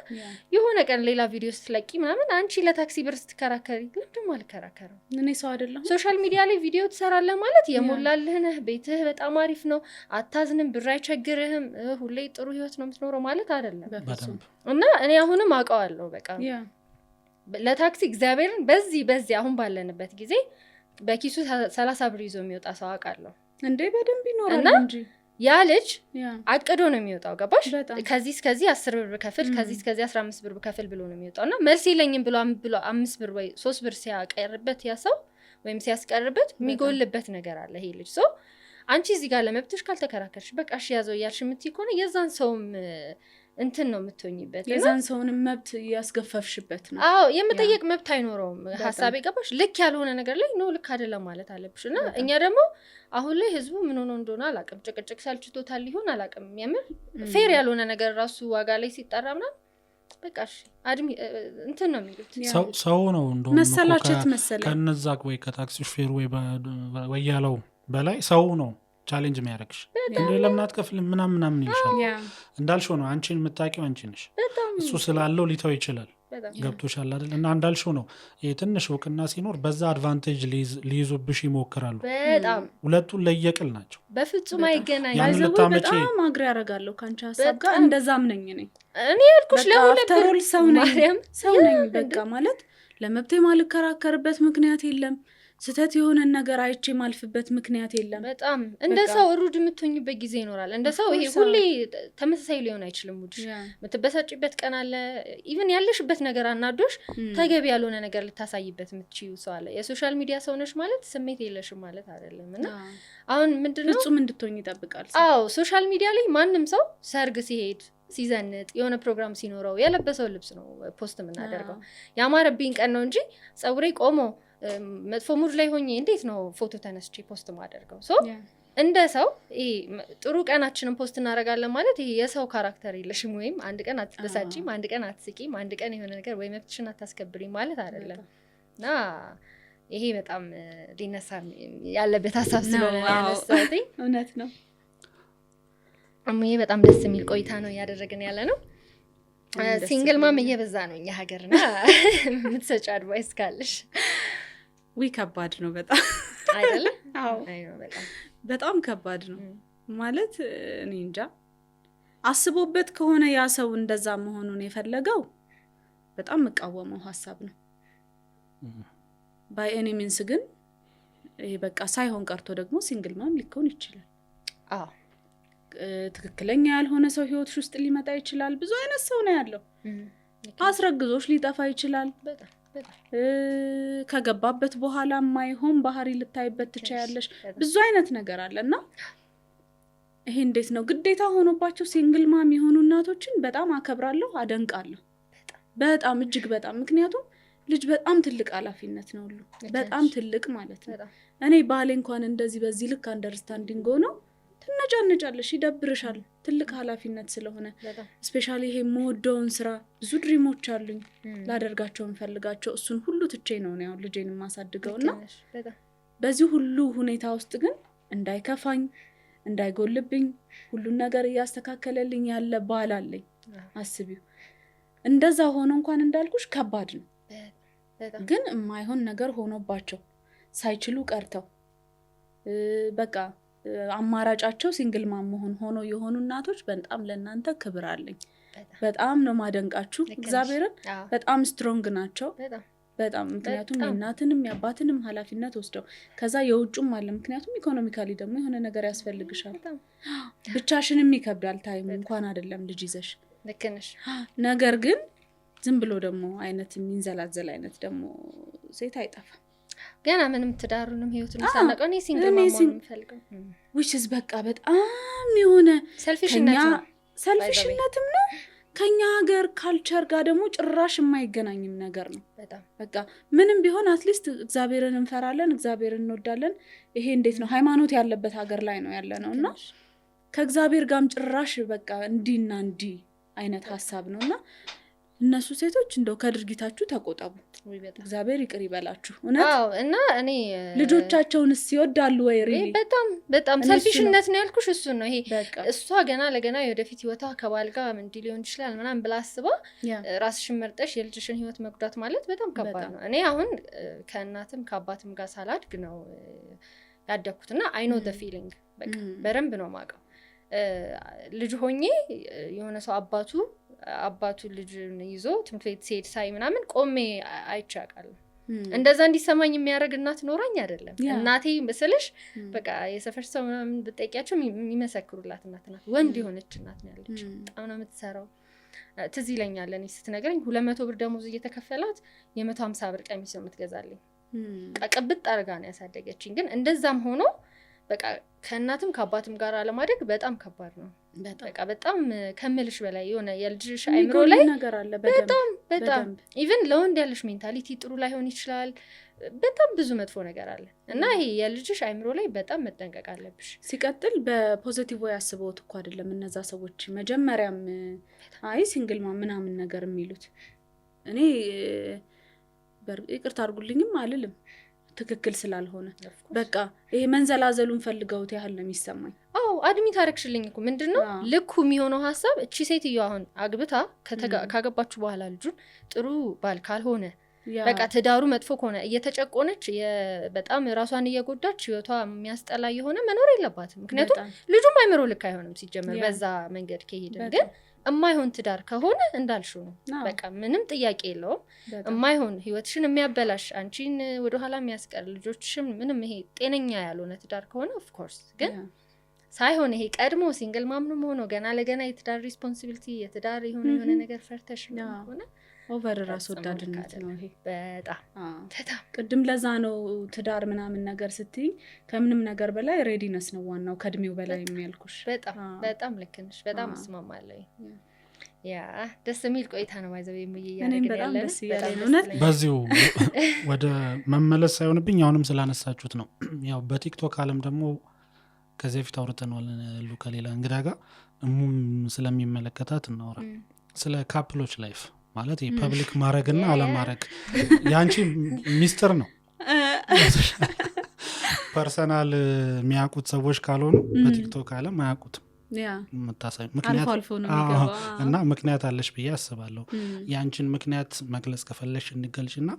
የሆነ ቀን ሌላ ቪዲዮ ስትለቂ ምናምን አንቺ ለታክሲ ብር ስትከራከሪ፣ ለምንድን ነው አልከራከርም? እኔ ሰው አይደለሁም? Social media ላይ ቪዲዮ ትሰራለህ ማለት የሞላልህ ነህ፣ ቤትህ በጣም አሪፍ ነው፣ አታዝንም፣ ብር አይቸግርህም፣ ሁሌ ጥሩ ህይወት ነው የምትኖረው ማለት አይደለም። በፍጹም። በደንብ። እና እኔ አሁንም አውቀዋለሁ፣ በቃ ለታክሲ እግዚአብሔርን በዚህ አሁን ባለንበት ጊዜ በኪሱ 30 ብር ይዞ የሚወጣ ሰው አውቃለሁ። እንዴ፣ በደንብ ይኖራል እና እንጂ። ያ ልጅ አቅዶ ነው የሚወጣው፣ ገባሽ? ከዚህ እስከዚህ 10 ብር ብከፍል፣ ከዚህ እስከዚህ 15 ብር ብከፍል ብሎ ነው የሚወጣው። እና መልስ የለኝም ብሎ 5 ብር ወይ 3 ብር ሲያቀርበት ያ ሰው ወይም ሲያስቀርበት የሚጎልበት ነገር አለ ይሄ ልጅ። ሰው አንቺ እዚህ ጋር ለመብትሽ ካልተከራከርሽ፣ በቃ እሺ ያዘው እያልሽ የምትይ ከሆነ የዛን ሰውም እንትን ነው የምትሆኝበት እና የዛን ሰውንም መብት እያስገፈፍሽበት ነው። አዎ፣ የመጠየቅ መብት አይኖረውም። ሀሳብ የገባሽ? ልክ ያልሆነ ነገር ላይ no፣ ልክ አይደለም ማለት አለብሽ። እና እኛ ደግሞ አሁን ላይ ህዝቡ ምን ሆኖ እንደሆነ አላውቅም፣ ጭቅጭቅ ሰልችቶታል ሊሆን አላውቅም። የምር fair ያልሆነ ነገር ራሱ ዋጋ ላይ ሲጠራ ምናምን በቃ እሺ አድሚ እንትን ነው የሚሉት። ሰው ነው እንደውም እኮ መሰላቸት መሰለኝ። ከነዛ ወይ ከታክሲ ሹፌሩ ወይ ያለው በላይ ሰው ነው challenge የሚያደርግሽ። እንደ ለምን አትከፍልም ምናምን ምናምን ይልሻል። እንዳልሽው ነው፣ አንቺን የምታውቂው አንቺ ነሽ። እሱ ስላለው ሊተው ይችላል። ገብቶሻል አይደል? እና እንዳልሽው ነው፣ ይሄ ትንሽ እውቅና ሲኖር በዛ advantage ሊይዙብሽ ይሞክራሉ። ሁለቱን ለየቅል ናቸው። በፍጹም አይገናኝም። ያንን By the way ልታመጪ በጣም agree ያደርጋለሁ ከአንቺ ሀሳብ ጋር። እንደዛም ነኝ እኔ። እኔ ያልኩሽ በቃ ለሁለት ብር After all ሰው ነኝ። ማርያም። ሰው ነኝ። በቃ ማለት ለመብቴ ማልከራከርበት ምክንያት የለም። ስህተት የሆነን ነገር አይቼ ማልፍበት ምክንያት የለም። በጣም እንደ ሰው rude የምትሆኝበት ጊዜ ይኖራል። እንደ ሰው ይሄ Of course, ሁሌ ተመሳሳይ ሊሆን አይችልም mood ሽ። የምትበሳጭበት ቀን አለ። Even ያለሽበት ነገር አናዶሽ ተገቢ ያልሆነ ነገር ልታሳይበት የምትችዪው ሰው አለ። የ social media ሰው ነሽ ማለት ስሜት የለሽም ማለት አይደለም። እና አሁን ምንድነው ፍጹም እንድትሆኝ ይጠብቃል ሰው። አዎ፣ social media ላይ ማንም ሰው ሰርግ ሲሄድ፣ ሲዘንጥ፣ የሆነ ፕሮግራም ሲኖረው የለበሰው ልብስ ነው post የምናደርገው። ያማረብኝ ቀን ነው እንጂ ፀጉሬ ቆሞ መጥፎ mood ላይ ሆኜ እንዴት ነው ፎቶ ተነስቼ post ማደርገው? So እንደ ሰው ይሄ ጥሩ ቀናችንን post እናደርጋለን ማለት ይሄ የሰው character የለሽም ወይም አንድ ቀን አትበሳጪም፣ አንድ ቀን አትስቂም፣ አንድ ቀን የሆነ ነገር ወይ መብትሽን አታስከብሪም ማለት አይደለም። እና ይሄ በጣም ሊነሳ ያለበት ሀሳብ ስለሆነ ነው ያነሳሁት። እውነት ነው። እሙዬ፣ በጣም ደስ የሚል ቆይታ ነው እያደረግን ያለ ነው። ደስ Single mom ብሎኛል። እየበዛ ነው እኛ ሀገር እና የምትሰጪው advice ካለሽ? ዊ፣ ከባድ ነው በጣም። አይደለ? አዎ። አይ ነው በጣም። በጣም ከባድ ነው። ማለት እኔ እንጃ፣ አስቦበት ከሆነ ያ ሰው እንደዛ መሆኑን የፈለገው በጣም የምቃወመው ሀሳብ ነው። By any means ግን ይሄ በቃ ሳይሆን ቀርቶ ደግሞ single mom ሊሆን ይችላል። ትክክለኛ ያልሆነ ሰው ህይወትሽ ውስጥ ሊመጣ ይችላል። ብዙ አይነት ሰው ነው ያለው። አስረግዞሽ ሊጠፋ ይችላል። በጣም በጣም። ከገባበት በኋላ የማይሆን ባህሪ ልታይበት ትችያለሽ። ብዙ አይነት ነገር አለ። እና ይሄ እንዴት ነው ግዴታ ሆኖባቸው single mom የሆኑ እናቶችን በጣም አከብራለሁ፣ አደንቃለሁ። በጣም፣ እጅግ በጣም። ምክንያቱም ልጅ በጣም ትልቅ ኃላፊነት ነው ሁሉ በጣም ትልቅ ማለት ነው። እኔ ባሌ እንኳን እንደዚህ በዚህ ልክ understanding ሆኖ ትነጫነጫለሽ፣ ይደብርሻል። ትልቅ ኃላፊነት ስለሆነ especially ይሄ የምወደውን ስራ፣ ብዙ dream ኦች አሉኝ ላደርጋቸው የምፈልጋቸው፣ እሱን ሁሉ ትቼ ነው እኔ አሁን ልጄን የማሳድገው። እና ልክ ነሽ፣ በጣም። በዚህ ሁሉ ሁኔታ ውስጥ ግን እንዳይከፋኝ፣ እንዳይጎልብኝ ሁሉን ነገር እያስተካከለልኝ ያለ ባል አለኝ። አስቢው፣ እንደዛ ሆኖ እንኳን እንዳልኩሽ ከባድ ነው። ግን የማይሆን ነገር ሆኖባቸው ሳይችሉ ቀርተው በቃ አማራጫቸው single mom መሆን ሆኖ የሆኑ እናቶች በጣም ለእናንተ ክብር አለኝ። በጣም ነው ማደንቃችሁ። ልክ ነሽ። እግዚአብሔርን በጣም strong ናቸው። በጣም፣ ምክንያቱም የእናትንም የአባትንም ኃላፊነት ወስደው ከዛ የውጩም አለ። ምክንያቱም economically ደግሞ የሆነ ነገር ያስፈልግሻል። ብቻሽንም ይከብዳል time ኡ እንኳን አይደለም ልጅ ይዘሽ። ልክ ነሽ። ነገር ግን ዝም ብሎ ደግሞ አይነት የሚንዘላዘል አይነት ደግሞ ሴት አይጠፋም። ገና ምንም ትዳሩንም ህይወቱንም ሳናውቀው እኔ single እኔ mom መሆን የምፈልገው which is በቃ በጣም የሆነ selfish ነት ከኛ ነው። Selfish ነትም ነው፣ ከኛ ሀገር culture ጋር ደግሞ ጭራሽ የማይገናኝም ነገር ነው። በቃ ምንም ቢሆን at least እግዚአብሔርን እንፈራለን፣ እግዚአብሔርን እንወዳለን። ይሄ እንዴት ነው ሃይማኖት ያለበት ሀገር ላይ ነው ያለ ነው እና ልክ ነሽ። ከእግዚአብሔር ጋርም ጭራሽ በቃ እንዲህና እንዲህ አይነት ሀሳብ ነው። እና እነሱ ሴቶች እንደው ከድርጊታችሁ ተቆጠቡ፣ እግዚአብሔር ይቅር ይበላችሁ። እውነት አዎ። እና እኔ ልጆቻቸውንስ ይወዳሉ ወይ? Really? በጣም በጣም እኔ እሱ ነው። Selfish ነት ነው ያልኩሽ፣ እሱን ነው ይሄ። በቃ እሷ ገና ለገና የወደፊት ህይወቷ ከባል ጋር እንዲህ ሊሆን ይችላል ምናምን ብላ አስባ ራስሽን መርጠሽ የልጅሽን ህይወት መጉዳት ማለት በጣም ከባድ ነው። እኔ አሁን ከእናትም ከአባትም ጋር ሳላድግ ነው ያደግኩት እና I know the feeling፣ በቃ በደንብ ነው የማውቀው። ልጅ ሆኜ የሆነ ሰው አባቱ ልጅን ይዞ ትምህርት ቤት ሲሄድ ሳይ ምናምን ቆሜ አይቼ አውቃለሁ። እንደዛ እንዲሰማኝ የሚያደርግ እናት ኖራኝ አይደለም። እናቴ ስልሽ በቃ የሰፈር ሰው ምናምን ብጠይቂያቸው የሚመሰክሩላት እናት ናት። ወንድ የሆነች እናት ነው ያለች። በጣም ነው የምትሰራው። ትዝ ይለኛል እኔ ስትነግረኝ 200 ብር ደሞዝ እየተከፈላት የ150 ብር ቀሚስ ነው የምትገዛልኝ። በቃ ቅብጥ አድርጋ ነው ያሳደገችኝ። ግን እንደዛም ሆኖ በቃ ከእናትም ከአባትም ጋር አለማደግ በጣም ከባድ ነው። በጣም። በቃ በጣም ከምልሽ በላይ የሆነ የልጅሽ አይምሮ የሚጎል ላይ ነገር አለ በደንብ። በጣም በጣም። በደንብ። Even ለወንድ ያለሽ mentality ጥሩ ላይሆን ይችላል። በጣም ብዙ መጥፎ ነገር አለ እና ይሄ የልጅሽ አይምሮ ላይ በጣም መጠንቀቅ አለብሽ። ሲቀጥል በ positive way አስበውት እኮ አይደለም እነዛ ሰዎች መጀመሪያም አይ single mom ምናምን ነገር የሚሉት። እኔ ይቅርታ አድርጉልኝም አልልም፣ ትክክል ስላልሆነ። በቃ ይሄ መንዘላዘሉን ፈልገውት ያህል ነው የሚሰማኝ። አዎ፣ admit አረግሽልኝ እኮ። ምንድን ነው ልኩ የሚሆነው ሀሳብ፣ እቺ ሴትዮ አሁን አግብታ ካገባችሁ በኋላ ልጁን ጥሩ ባል ካልሆነ፣ በቃ ትዳሩ መጥፎ ከሆነ፣ እየተጨቆነች በጣም ራሷን እየጎዳች ህይወቷ የሚያስጠላ የሆነ መኖር የለባትም። ምክንያቱም ልጁም አይምሮ ልክ አይሆንም ሲጀመር በዛ መንገድ ከሄድን። ግን እማይሆን ትዳር ከሆነ እንዳልሽው ነው። በቃ ምንም ጥያቄ የለውም። እማይሆን፣ ህይወትሽን የሚያበላሽ፣ አንቺን ወደኋላ የሚያስቀር፣ ልጆችሽም ምንም ይሄ ጤነኛ ያልሆነ ትዳር ከሆነ of course። ግን ሳይሆን ይሄ ቀድሞ single mom ንም ሆኖ ገና ለገና የትዳር responsibility፣ የትዳር የሆነ የሆነ ነገር ፈርተሽ ምናምን ከሆነ over ራስ ፈጽሞ ልክ ወዳድነት ነው አይደለም። ይሄ። በጣም በጣም። ቅድም ለዛ ነው ትዳር ምናምን ነገር ስትይኝ ከምንም ነገር በላይ readiness ነው ዋናው ከእድሜው በላይ የሚያልኩሽ። በጣም። በጣም ልክ ነሽ። በጣም እስማማለሁ። Yeah፣ ደስ የሚል ቆይታ ነው ማይዘው እኔም እያደረግን በጣም ያለነው። ደስ እያለኝ በጣም ነው። ደስ እውነት። ይለኛል። በዚሁ ወደ መመለስ ሳይሆንብኝ አሁንም ስላነሳችሁት ነው። ያው በቲክቶክ አለም ደግሞ ከዚህ በፊት አውርተነዋል ሉ ከሌላ እንግዳ ጋር፣ እሙም ስለሚመለከታት እናውራ። ስለ couple ኦች life ማለት public ማድረግና አለማድረግ የአንቺ ሚስጥር ነው። Personal የሚያውቁት ሰዎች ካልሆኑ በቲክቶክ አለም አያውቁትም። የምታሳይ አልፎ ምክንያት አልፎ ነው አዎ፣ የሚገባው። እና ምክንያት አለሽ ብዬ አስባለሁ። የአንቺን ምክንያት መግለጽ ከፈለሽ እንገልጭ እና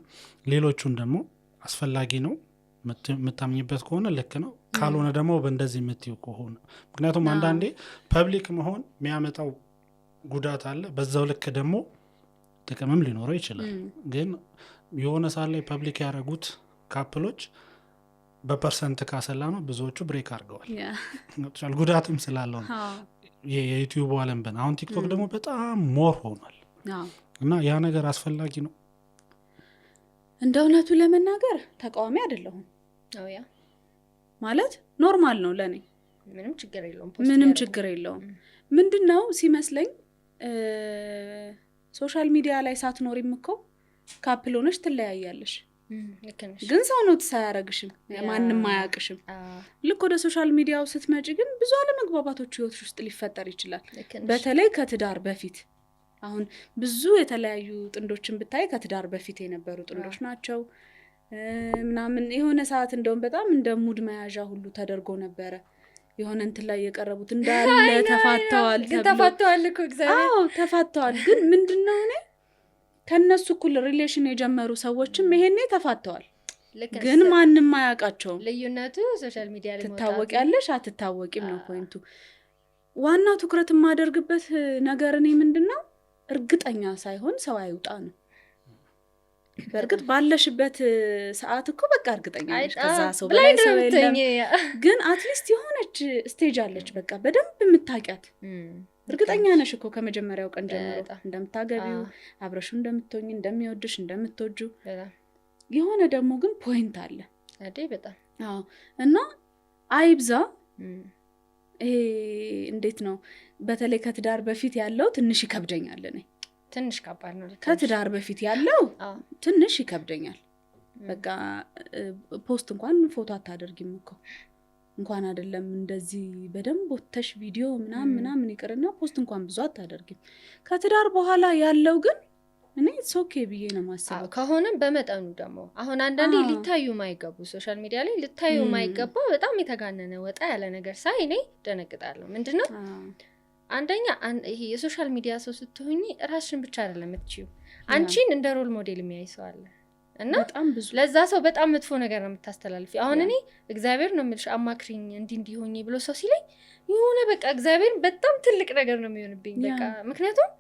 ሌሎቹን ደግሞ አስፈላጊ ነው የምታምኝበት ከሆነ ልክ ነው፣ ካልሆነ ደግሞ በእንደዚህ የምትይው ከሆነ፣ ምክንያቱም አንዳንዴ public መሆን የሚያመጣው ጉዳት አለ፣ በዛው ልክ ደግሞ ጥቅምም ሊኖረው ይችላል። ግን የሆነ ሰዓት ላይ public ያደረጉት couple ኦች በ percent ካሰላ ነው ብዙዎቹ break አድርገዋል። ገብቶሻል? ጉዳትም ስላለው ነው። ይሄ የዩቲዩብ አለም በን አሁን ቲክቶክ ደግሞ በጣም more ሆኗል እና ያ ነገር አስፈላጊ ነው። እንደ እውነቱ ለመናገር ተቃዋሚ አይደለሁም። አዎ፣ yeah። ማለት normal ነው ለእኔ። ምንም ችግር የለውም post ምንም ቢያደርጉ። ችግር የለውም። ምንድን ነው ሲመስለኝ social media ላይ ሳትኖሪም እኮ couple ሆነሽ ትለያያለሽ። ልክ ነሽ። ግን ሰው notice አያረግሽም፣ ማንም አያውቅሽም። ልክ ወደ social media ው ስትመጪ ግን ብዙ አለመግባባቶች ህይወትሽ ውስጥ ሊፈጠር ይችላል። ልክ ነሽ። በተለይ ከትዳር በፊት፣ አሁን ብዙ የተለያዩ ጥንዶችን ብታይ ከትዳር በፊት የነበሩ ጥንዶች ናቸው ምናምን። የሆነ ሰዓት እንደውም በጣም እንደ mood መያዣ ሁሉ ተደርጎ ነበረ። የሆነ እንትን ላይ የቀረቡት እንዳለ ተፋተዋል ግን ተብሎ። ተፋተዋል እኮ እግዚአብሔር። አዎ፣ ተፋተዋል። ግን ምንድነው እኔ ከእነሱ እኩል relation የጀመሩ ሰዎችም ይሄኔ ተፋተዋል። ልክ ነሽ። ግን ማንም አያውቃቸውም። ልዩነቱ social media ላይ መውጣቱ። ትታወቂያለሽ አትታወቂም ነው point ኡ። ዋናው ትኩረት የማደርግበት ነገር እኔ ምንድን ነው እርግጠኛ ሳይሆን ሰው አይውጣ ነው። በእርግጥ ባለሽበት ሰዓት እኮ በቃ እርግጠኛ ነሽ፣ ከዛ ሰው በላይ blind ሰው ነው የለም። የምትሆኚ። ግን at least የሆነች stage አለች፣ በቃ በደንብ የምታውቂያት። እርግጠኛ ነሽ እኮ ከመጀመሪያው ቀን ጀምሮ እንደምታገቢው፣ አብረሽው እንደምትሆኝ፣ እንደሚወድሽ፣ እንደምትወጁ። የሆነ ደግሞ ግን point አለ። አዴ በጣም። አዎ፣ እና አይብዛ። ይሄ እንዴት ነው፣ በተለይ ከትዳር በፊት ያለው ትንሽ ይከብደኛል እኔ። ትንሽ ከባድ ነው። ልክ ነሽ። ከትዳር በፊት ያለው ትንሽ ይከብደኛል። በቃ post እንኳን ፎቶ አታደርጊም እኮ፣ እንኳን አይደለም እንደዚህ በደንብ ወተሽ ቪዲዮ ምናምን ምናምን ይቅርና post እንኳን ብዙ አታደርጊም። ከትዳር በኋላ ያለው ግን እኔ okay ብዬ ነው የማስበው። ከሆነም በመጠኑ ደግሞ አሁን አንዳንዴ ሊታዩ ማይገቡ social media ላይ ሊታዩ ማይገባ በጣም የተጋነነ ወጣ ያለ ነገር ሳይ እኔ ደነግጣለሁ። ምንድነው አንደኛ ይሄ የ social media ሰው ስትሆኚ ራስሽን ብቻ አይደለም የምትችይው፣ አንቺን እንደ role model የሚያይ ሰው አለ እና በጣም ብዙ ለዛ ሰው በጣም መጥፎ ነገር ነው የምታስተላልፊ። አሁን እኔ እግዚአብሔር ነው የምልሽ አማክሪኝ እንዲህ እንዲህ ሆኜ ብሎ ሰው ሲለኝ የሆነ በቃ እግዚአብሔር በጣም ትልቅ ነገር ነው የሚሆንብኝ። በቃ ምክንያቱም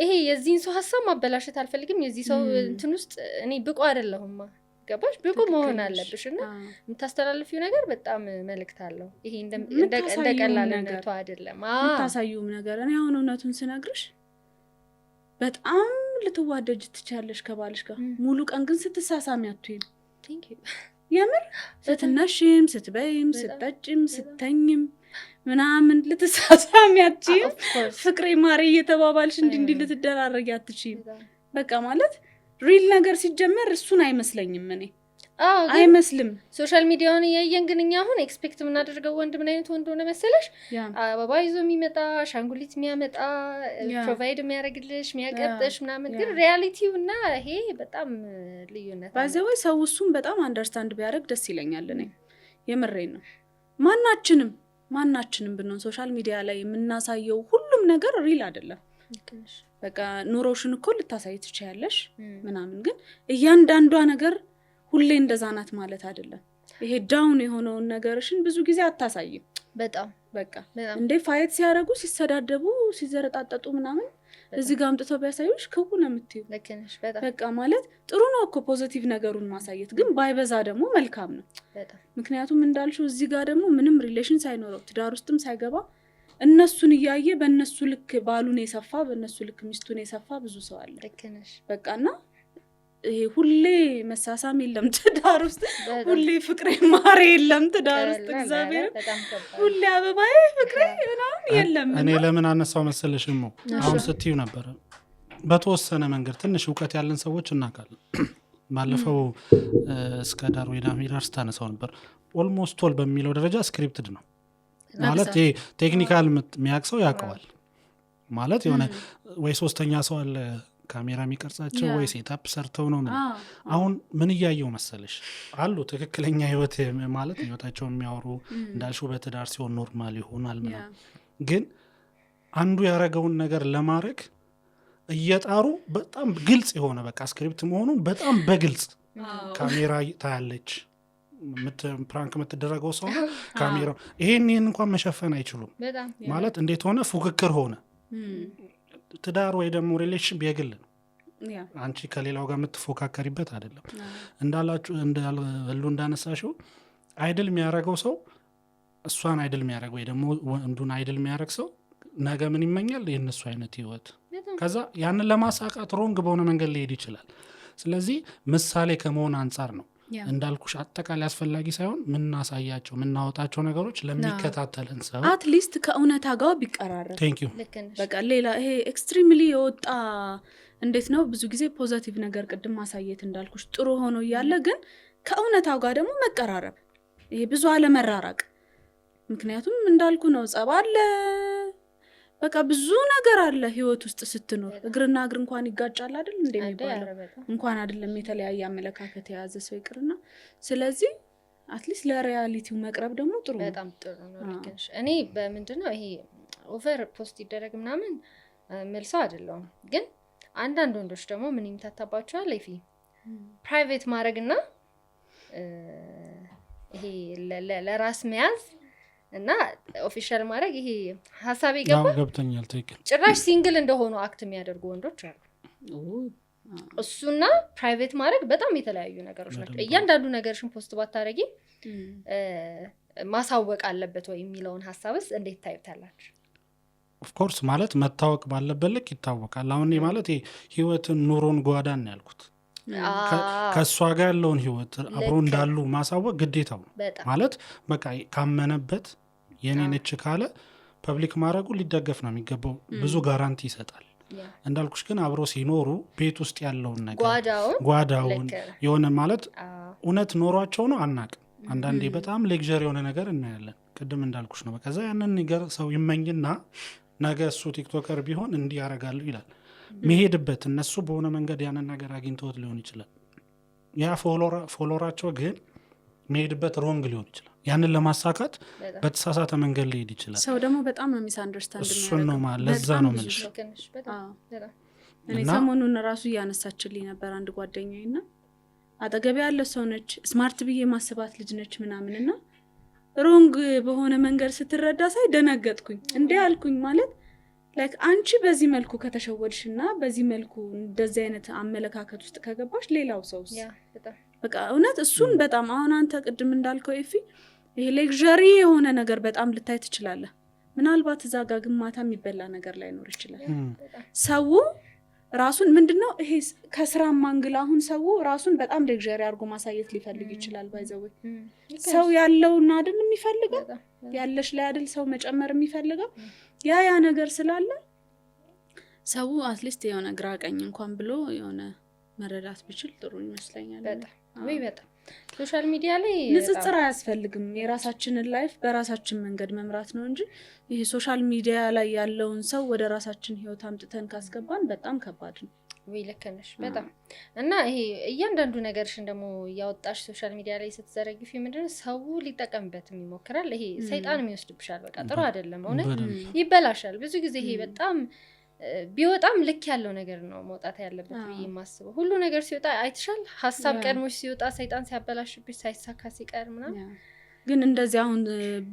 ይሄ የዚህን ሰው ሀሳብ ማበላሸት አልፈልግም። የዚህ ሰው እንትን ውስጥ እኔ ብቁ አይደለሁማ። ገባሽ? ብቁ መሆን አለብሽ እና የምታስተላልፊው ነገር በጣም መልእክት አለው። ይሄ እንደ ቀላልነቱ አይደለም። የምታሳዩም ነገር እኔ አሁን እውነቱን ስነግርሽ በጣም ልትዋደጅ ትችያለሽ ከባልሽ ጋር፣ ሙሉ ቀን ግን ስትሳሳሚ አትይም። የምር ስትነሽም ስትበይም ስትጠጭም ስተኝም ምናምን ልትሳሳሚ አትችይም። ፍቅሬ ማሬ እየተባባልሽ እንዲህ እንዲህ ልትደራረጊ አትችይም። በቃ ማለት real ነገር ሲጀመር እሱን አይመስለኝም እኔ አይመስልም። social media ውን እያየን ግን እኛ አሁን expect የምናደርገው ወንድ ምን አይነት ወንድ ሆነ መሰለሽ? አበባ ይዞ የሚመጣ፣ አሻንጉሊት የሚያመጣ፣ provide የሚያደርግልሽ፣ የሚያቀብጥሽ ምናምን። ግን reality ው እና ይሄ በጣም ልዩነት by the way ሰው እሱን በጣም understand ቢያደርግ ደስ ይለኛል። እኔ የምሬን ነው። ማናችንም ብንሆን social media ላይ የምናሳየው ሁሉም ነገር real አይደለም። በቃ ኑሮሽን እኮ ልታሳይ ትችያለሽ ምናምን፣ ግን እያንዳንዷ ነገር ሁሌ እንደዛ ናት ማለት አይደለም። ይሄ down የሆነውን ነገርሽን ብዙ ጊዜ አታሳይም። በጣም በቃ እንዴ fight ሲያደርጉ፣ ሲሰዳደቡ፣ ሲዘረጣጠጡ ምናምን እዚህ ጋር አምጥተው ቢያሳዩሽ ክው ነው የምትይው። በቃ ማለት ጥሩ ነው እኮ positive ነገሩን ማሳየት፣ ግን ባይበዛ ደግሞ መልካም ነው። ምክንያቱም እንዳልሽው እዚህ ጋር ደግሞ ምንም relation ሳይኖረው ትዳር ውስጥም ሳይገባ እነሱን እያየ በእነሱ ልክ ባሉን የሰፋ በእነሱ ልክ ሚስቱን የሰፋ ብዙ ሰው አለ። በቃና ይሄ ሁሌ መሳሳም የለም ትዳር ውስጥ፣ ሁሌ ፍቅሬ ማሬ የለም ትዳር ውስጥ፣ እግዚአብሔር ሁሌ አበባዬ ፍቅሬ ምናምን የለም። እኔ ለምን አነሳው መሰለሽም አሁን ስትዩ ነበር በተወሰነ መንገድ ትንሽ እውቀት ያለን ሰዎች እናውቃለን። ባለፈው እስከ ዳር ወይ ዳሚዳር ስታነሳው ነበር almost all በሚለው ደረጃ scripted ነው ማለት ይሄ technical የሚያውቅ ሰው ያውቀዋል ማለት የሆነ ወይ ሶስተኛ ሰው አለ ካሜራ የሚቀርጻቸው ወይ setup ሰርተው ነው። አሁን ምን እያየው መሰለሽ አሉ ትክክለኛ ህይወት ማለት ህይወታቸው የሚያወሩ እንዳልሽው በትዳር ሲሆን normal ይሆናል ምናምን፣ ግን አንዱ ያረገውን ነገር ለማድረግ እየጣሩ በጣም ግልጽ የሆነ በቃ script መሆኑን በጣም በግልጽ ካሜራ ታያለች፣ prank የምትደረገው ሰው ካሜራው ይሄን እንኳን መሸፈን አይችሉም ማለት እንዴት ሆነ ፉክክር ሆነ። ትዳር ወይ ደግሞ relation የግል ነው፣ አንቺ ከሌላው ጋር የምትፎካከሪበት አይደለም። እንዳላችሁ እንዳሉ እንዳነሳሽው idol የሚያደርገው ሰው እሷን idol የሚያደርገው ወይ ደግሞ ወንዱን idol የሚያደርግ ሰው ነገ ምን ይመኛል? የእነሱ አይነት ህይወት። ከዛ ያንን ለማሳካት wrong በሆነ መንገድ ሊሄድ ይችላል። ስለዚህ ምሳሌ ከመሆን አንጻር ነው እንዳልኩሽ አጠቃላይ አስፈላጊ ሳይሆን ምናሳያቸው ምናወጣቸው ነገሮች ለሚከታተልን ሰው at least ከእውነታ ጋር ቢቀራረብ። Thank you። በቃ ሌላ ይሄ extremely የወጣ እንዴት ነው ብዙ ጊዜ positive ነገር ቅድም ማሳየት እንዳልኩሽ ጥሩ ሆኖ እያለ ግን ከእውነታው ጋር ደግሞ መቀራረብ፣ ይሄ ብዙ አለመራራቅ። ምክንያቱም እንዳልኩ ነው ጸብ አለ፣ በቃ ብዙ ነገር አለ ህይወት ውስጥ ስትኖር። እግርና እግር እንኳን ይጋጫል አይደል እንደሚባለው፣ እንኳን አይደለም የተለያየ አመለካከት የያዘ ሰው ይቅርና። ስለዚህ at least ለ reality ው መቅረብ ደግሞ ጥሩ ነው፣ በጣም ጥሩ ነው። ልክ እኔ በምንድነው ይሄ over post ይደረግ ምናምን መልሰው አይደለም፣ ግን አንዳንድ ወንዶች ደግሞ ምን ይምታታባቸዋል? ይፊ private ማድረግና ይሄ ለራስ መያዝ እና official ማድረግ ይሄ ሐሳብ ይገባ ገብቶኛል። ትክክል። ጭራሽ single እንደሆኑ act የሚያደርጉ ወንዶች አሉ። እሱና private ማድረግ በጣም የተለያዩ ነገሮች ናቸው። እያንዳንዱ ነገርሽን post ባታረጊ ማሳወቅ አለበት ወይ የሚለውን ሐሳብስ እንዴት ታዩታላችሁ? Of course ማለት መታወቅ ባለበት ልክ ይታወቃል። አሁን ማለት ህይወትን ኑሮን ጓዳን ነው ያልኩት። ከሷ ጋር ያለውን ህይወት አብሮ እንዳሉ ማሳወቅ ግዴታው ነው ማለት በቃ ካመነበት የኔ ነች ካለ public ማድረጉ ሊደገፍ ነው የሚገባው። ብዙ guarantee ይሰጣል። እንዳልኩሽ ግን አብሮ ሲኖሩ ቤት ውስጥ ያለውን ነገር ጓዳውን የሆነ ማለት እውነት ኖሯቸው ነው አናቅም። አንዳንዴ በጣም luxury የሆነ ነገር እናያለን። ቅድም እንዳልኩሽ ነው። ከዛ ያንን ነገር ሰው ይመኝና ነገ እሱ TikToker ቢሆን እንዲህ ያደርጋሉ ይላል። መሄድበት እነሱ በሆነ መንገድ ያንን ነገር አግኝተውት ሊሆን ይችላል። ያ follower ኣቸው ግን መሄድበት wrong ሊሆን ይችላል። ያንን ለማሳካት በተሳሳተ መንገድ ሊሄድ ይችላል። ሰው ደግሞ በጣም ነው misunderstand። እሱን ነው ማለት፣ ለዛ ነው የምልሽ። እኔ ሰሞኑን ራሱ እያነሳችልኝ ነበር አንድ ጓደኛዬ እና አጠገቤ ያለ ሰው ነች፣ smart ብዬ ማስባት ልጅ ነች ምናምን፣ እና wrong በሆነ መንገድ ስትረዳ ሳይ ደነገጥኩኝ። እንዴ አልኩኝ። ማለት like አንቺ በዚህ መልኩ ከተሸወድሽ እና በዚህ መልኩ እንደዚህ አይነት አመለካከት ውስጥ ከገባሽ ሌላው ሰውስ? በቃ እውነት እሱን በጣም አሁን አንተ ቅድም እንዳልከው ኤፊ፣ ይሄ luxury የሆነ ነገር በጣም ልታይ ትችላለህ። ምናልባት እዛ ጋር ግማታ የሚበላ ነገር ላይኖር ይችላል። ሰው ራሱን ምንድነው ይሄ ከስራም angle አሁን ሰው ራሱን በጣም luxury አድርጎ ማሳየት ሊፈልግ ይችላል። By the way ሰው ያለውን አይደል የሚፈልገው፣ ያለሽ ላይ አይደል ሰው መጨመር የሚፈልገው? ያ ያ ነገር ስላለ ሰው at least የሆነ ግራ ቀኝ እንኳን ብሎ የሆነ መረዳት ቢችል ጥሩ ይመስለኛል። በጣም ወይ በጣም social media ላይ ንጽጽር አያስፈልግም። የራሳችንን life በራሳችን መንገድ መምራት ነው እንጂ ይሄ social media ላይ ያለውን ሰው ወደ ራሳችን ህይወት አምጥተን ካስገባን በጣም ከባድ ነው። ወይ ልክ ነሽ በጣም። እና ይሄ እያንዳንዱ ነገርሽን ደግሞ እያወጣሽ social media ላይ ስትዘረግፊ ምንድነው ሰው ሊጠቀምበትም ይሞክራል። ይሄ ሰይጣንም ይወስድብሻል። በቃ ጥሩ አይደለም፣ እውነት ይበላሻል። ብዙ ጊዜ ይሄ በጣም ቢወጣም ልክ ያለው ነገር ነው መውጣት ያለበት ብዬ የማስበው። ሁሉ ነገር ሲወጣ አይተሻል። ሀሳብ ቀድሞሽ ሲወጣ ሰይጣን ሲያበላሽብሽ ሳይሳካ ሲቀር ምናምን። ግን እንደዚህ አሁን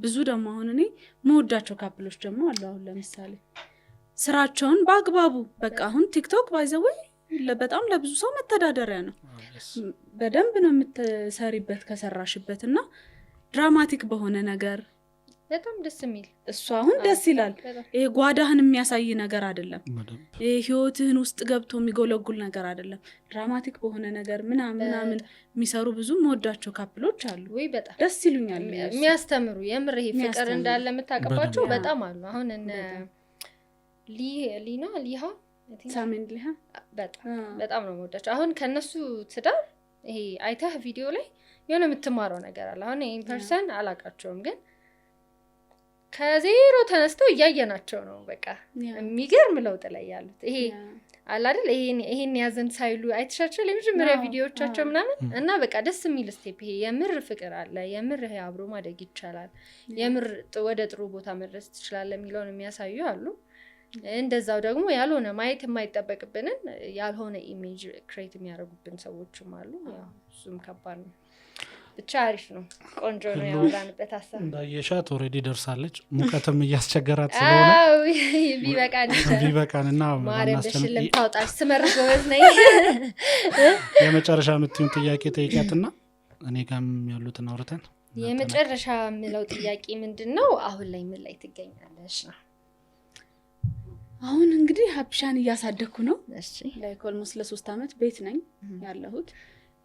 ብዙ ደግሞ አሁን እኔ መወዳቸው couple ኦች ደግሞ አሉ። አሁን ለምሳሌ ስራቸውን በአግባቡ በቃ አሁን ቲክቶክ by the way በጣም ለብዙ ሰው መተዳደሪያ ነው። በደንብ ነው የምትሰሪበት ከሰራሽበት እና dramatic በሆነ ነገር በጣም ደስ የሚል። እሱ አሁን ደስ ይላል። ይሄ ጓዳህን የሚያሳይ ነገር አይደለም። ይሄ ህይወትህን ውስጥ ገብቶ የሚጎለጉል ነገር አይደለም። Dramatic በሆነ ነገር ምናምን ምናምን የሚሰሩ ብዙ መወዳቸው couple ኦች አሉ። ወይ በጣም ደስ ይሉኛል። የሚያስተምሩ የምር ይሄ ፍቅር እንዳለ የምታቀባቸው በጣም አሉ። አሁን እነ ሊና ሊሃ ሳሜን ሊሃ በጣም በጣም ነው የምወዳቸው። አሁን ከነሱ ትዳር ይሄ አይተህ ቪዲዮ ላይ የሆነ የምትማረው ነገር አለ። አሁን in person አላውቃቸውም ግን ከዜሮ ተነስተው እያየናቸው ነው። በቃ የሚገርም ለውጥ ላይ ያሉት ይሄ አለ አይደል፣ ይሄን ያዘን ሳይሉ አይተሻቸው የመጀመሪያ ቪዲዮዎቻቸው ምናምን እና በቃ ደስ የሚል step። ይሄ የምር ፍቅር አለ፣ የምር ይሄ አብሮ ማደግ ይቻላል፣ የምር ወደ ጥሩ ቦታ መድረስ ትችላለህ የሚለውን የሚያሳዩ አሉ። እንደዛው ደግሞ ያልሆነ ማየት የማይጠበቅብንን ያልሆነ image create የሚያደርጉብን ሰዎችም አሉ። ያው እሱም ከባድ ነው። ብቻ አሪፍ ነው፣ ቆንጆ ነው ያወራንበት ሀሳብ። እንዳየሻት already ደርሳለች። ሙቀትም እያስቸገራት ስለሆነ ቢበቃን ቢበቃንና ማርያም በሽልም ታውጣሽ ስመርቅ ጎበዝ ነኝ። የመጨረሻ የምትይውን ጥያቄ ጠይቂያትና እኔ ጋርም ያሉትን አውርተን። የመጨረሻ የምለው ጥያቄ ምንድን ነው? አሁን ላይ ምን ላይ ትገኛለሽ ነው? አሁን እንግዲህ ሀብሻን እያሳደግኩ ነው። Like almost ለ3 ዓመት ቤት ነኝ ያለሁት።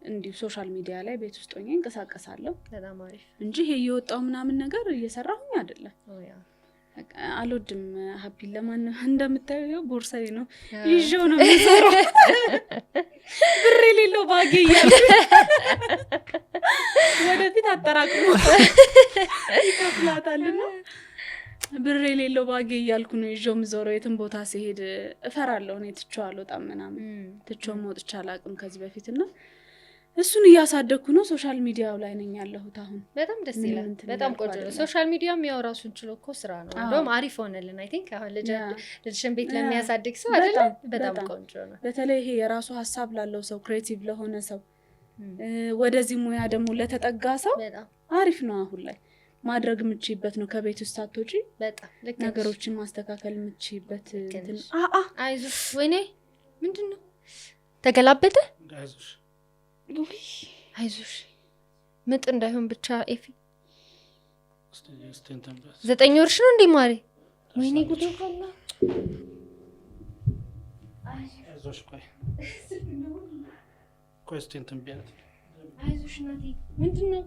እንዲሁ social media ላይ ቤት ውስጥ ሆኜ እንቀሳቀሳለሁ። በጣም አሪፍ። እንጂ ይሄ እየወጣው ምናምን ነገር እየሰራሁኝ አይደለም። አልወድም። ሀፒ ለማን እንደምታየው ቦርሳዬ ነው ይዤው ነው የምሰራው። ብር የሌለው ባጌ እያለ ወደፊት አጠራቅሞ ይከፍላታልና ብር የሌለው ባጌ እያልኩ ነው ይዤው የምዞረው። የትም ቦታ ሲሄድ እፈራለሁ። እኔ ትቼው አልወጣም ምናምን፣ ትቼው ወጥቼ አላውቅም ከዚህ በፊት እና እሱን እያሳደግኩ ነው። Social media ው ላይ ነኝ ያለሁት አሁን። በጣም ደስ ይላል። በጣም ቆንጆ ነው። Social media ም ያው ራሱን ችሎ እኮ ስራ ነው። እንደውም አሪፍ ሆነልን። I think አሁን ልጅሽን ቤት ለሚያሳድግ ሰው አይደለ? በጣም ቆንጆ ነው። በተለይ ይሄ የራሱ ሀሳብ ላለው ሰው፣ creative ለሆነ ሰው፣ ወደዚህ ሙያ ደግሞ ለተጠጋ ሰው አሪፍ ነው። አሁን ላይ ማድረግ የምትችይበት ነው። ከቤት ውስጥ ሳትወጪ በጣም ነገሮችን ማስተካከል የምትችይበት። አይዞሽ። ወይኔ ምንድን ነው ተገላበጠ? አይዞሽ አይዞሽ ምጥ እንዳይሆን ብቻ ኤፊ። 9 ወርሽ ነው እንዴ ማሪ? ወይኔ ጉዴ ፈላ። አይዞሽ ቆይ ቆይ እስቲ እንትን ቢያት። አይዞሽ እናቴ። ምንድነው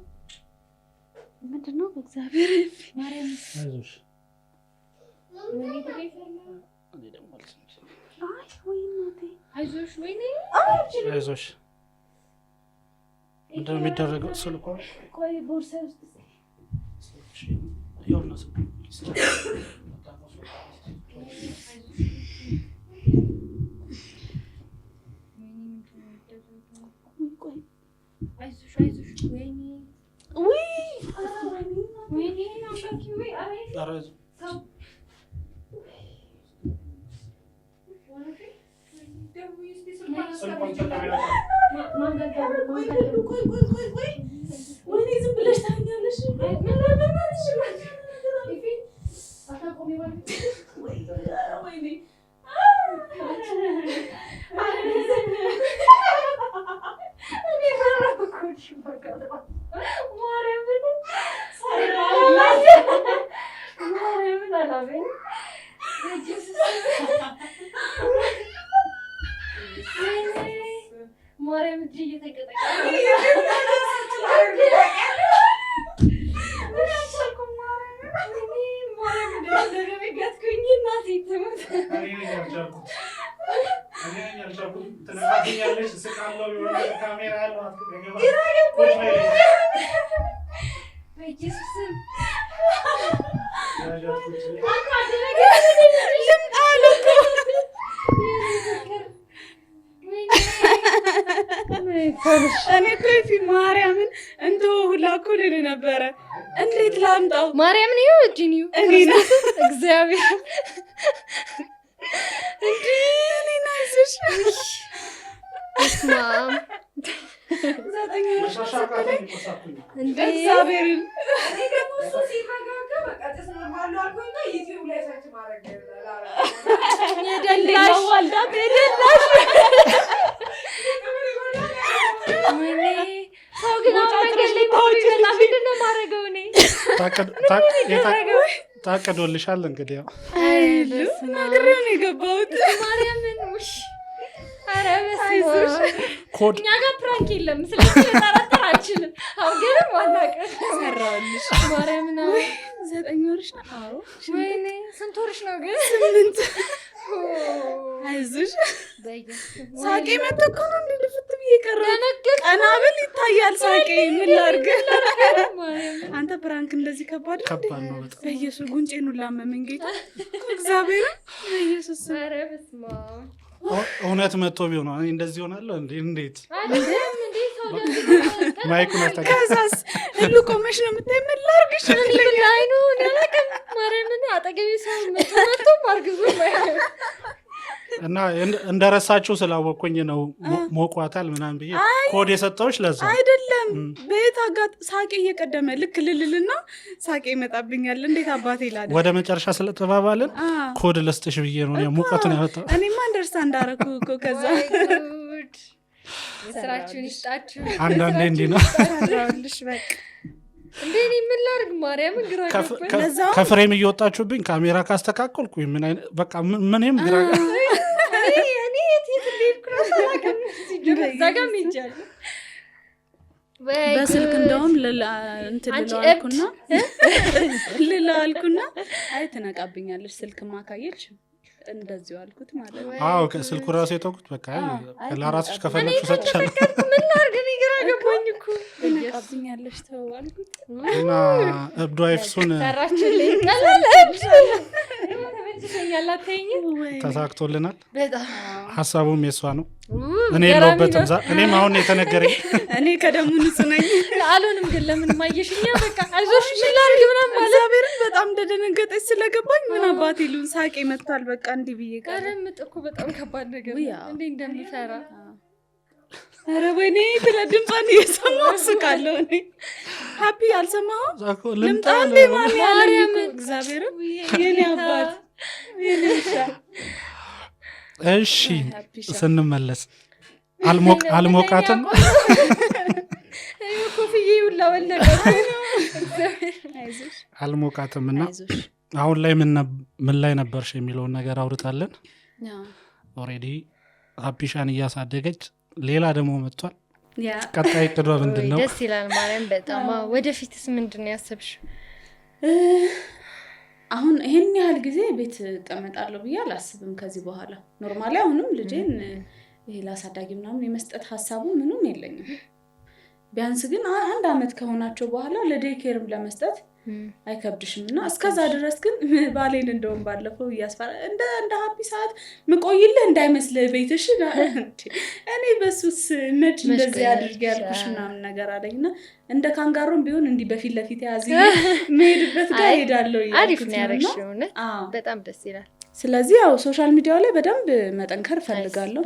ምንድነው? በእግዚአብሔር ኤፊ ማርያም አይዞሽ። ወይኔ ጉዴ ፈላ። እኔ ደግሞ አይ ወይ እናቴ አይዞሽ። ወይኔ አይዞሽ። ምንድነው የሚደረገው? ስልኳ ቆይ ቦርሳዬ ውስጥ ይኸውና ስልኩ። ወይኔ ዝም ብለሽ ታኛለሽ። ወይኔ ማርያም እጅ እየተንቀጠቀጠ እኔ እኮ ኤፊ ማርያምን እንደው ሁላ እኮ ልል ነበረ። እንዴት ላምጣው? ማርያምን ይኸው እጅን ይኸው እኔ እግዚአብሔር እንዴ እኔን አይዞሽ በስመ አብ ዘጠኝ እግዚአብሔርን የደላሽ የደላሽ ሰው ግን አሁን መንገድ ላይ ይመጣ ምንድን ነው የማደርገው እኔ? ታቅዶልሻል እንግዲህ ያው ነግሬው ነው የገባሁት። ማርያምን ውሽ ኧረ በስመ አብ ኮድ እኛ ጋር prank የለም። ስለዚህ ልጠራጠር አልችልም። አሁን ግን አናውቅም። ሰራሁልሽ። ማርያምን 9 ወርሽ ነው? አዎ። ወይኔ ስንት ወርሽ ነው ግን? 8። አይዞሽ ሳቄ መጥቶ እኮ ነው እንዲህ ልፍት ብዬ የቀረሁት። ቀና ብል ይታያል ሳቄ። ምን ላድርግ? አንተ prank እንደዚህ ከባድ ነው? ከባድ ነው በጣም። በኢየሱስ ጉንጬን ሁላ አመመኝ ጌታ እግዚአብሔርን በኢየሱስ ስም። ኧረ በስመ አብ። እውነት መጥቶ ቢሆን እኔ እንደዚህ ሆናለሁ እንዴ? እንዴት አይደለም እንዴ ሰው mic ኡን አስጠጋ። ከዛስ ሁሉ ቆመሽ ነው የምታይ። ምን ላድርግሽ? አይኑ አላውቅም። ማርያምን አጠገቤ ሰው መጥቶ አርግዞ እና እንደረሳችሁ ስላወቅኩኝ ነው ሞቋታል ምናምን ብዬ ኮድ የሰጠሁሽ ለዛ አይደለም። ቤት አጋጥ ሳቄ እየቀደመ ልክ ልልልና ሳቄ ይመጣብኛል። እንዴት አባቴ ይላል። ወደ መጨረሻ ስለተባባልን ኮድ ልስጥሽ ብዬ ነው ሙቀቱን ያመጣው። እኔማ እንደርሳ እንዳረኩ እኮ ከዛ ስራችሁን ይስጣችሁ። አንዳንዴ እንዲህ ነው። ሰራሁልሽ በቃ። እንዴ እኔ ምን ላድርግ? ማርያምን ግራ ገባኝ። ከ frame እየወጣችሁብኝ ካሜራ ካስተካከልኩኝ ምን አይነት በቃ ምንም ግራ እኔ የት የት እንደሄድኩ እራሱ አላውቅም። ሲጀመር እዛ ጋርም ሄጃለሁ። በስልክ እንደውም እንትን ልለው አልኩና አይ ትነቃብኛለች ስልክማ ካየች እንደዚሁ አልኩት ማለት ነው። አዎ ስልኩ ራሱ የተውኩት በቃ ለራስሽ ከፈለግሽ ሰጥሻለሁ። ምን ላድርግ? እኔ ግራ ገባኝ እኮ። ትነቃብኛለች ተው አልኩት። እና እብዷ ኤፍሱን ሰራችልኝ። ቀላል እብድ ተመችቶኛል። አትይኝም? ተሳክቶልናል። በጣም ሀሳቡም የሷ ነው። እኔ የለሁበትም። እኔም አሁን የተነገረኝ እኔ ከደሙ ንጹህ ነኝ። አልሆንም ግን ለምን ማየሽኛ? በቃ አይዞሽ ምን ላድርግ ምናምን ማለት እግዚአብሔርን በጣም እንደደነገጠች ስለገባኝ ምን አባቴ ልሁን ሳቄ መጥቷል። በቃ እንዲህ ብዬ ቀረ። ኧረ ምጥ እኮ በጣም ከባድ ነገር ነው። እንዴ እንደምፈራ። ኧረ ወይኔ ትለ ድምጿን እየሰማሁ እስቃለሁ። እኔ ሀፒ አልሰማሁም። ልምጣ እንዴ ማሚ አለኝ እኮ እግዚአብሔርን የኔ አባት የኔ ውሻ። እሺ ስንመለስ አልሞቃትም። ኮፍዬ ሁላ ወለቀ። አልሞቃትም እና አሁን ላይ ምን ላይ ነበርሽ የሚለውን ነገር አውርታለን። already ሀፒሻን እያሳደገች ሌላ ደግሞ መጥቷል። ቀጣይ እቅዷ ምንድነው? ደስ ይላል ማርያም በጣም። ወደፊትስ ምንድነው ያሰብሽው? አሁን ይሄን ያህል ጊዜ ቤት እቀመጣለሁ ብዬ አላስብም ከዚህ በኋላ። normally አሁንም ልጄን ይሄ ላሳዳጊ ምናምን የመስጠት ሐሳቡ ምንም የለኝም። ቢያንስ ግን አንድ አመት ከሆናቸው በኋላ ለ daycare ም ለመስጠት አይከብድሽም እና እስከዛ ድረስ ግን ባሌን እንደውም ባለፈው እያስፈራ እንደ ሀፒ ሰዓት ምቆይልህ እንዳይመስልህ ቤትሽ እኔ በሱስ መች እንደዚህ አድርጌ ያልኩሽ ምናምን ነገር አለኝና እንደ ካንጋሮም ቢሆን እንዲህ በፊት ለፊት ያዝ መሄድበት ጋር እሄዳለሁ እያልኩት አሪፍ ነው ያደረግሽው እውነት በጣም ደስ ይላል። ስለዚህ ያው social media ው ላይ በደንብ መጠንከር እፈልጋለሁ።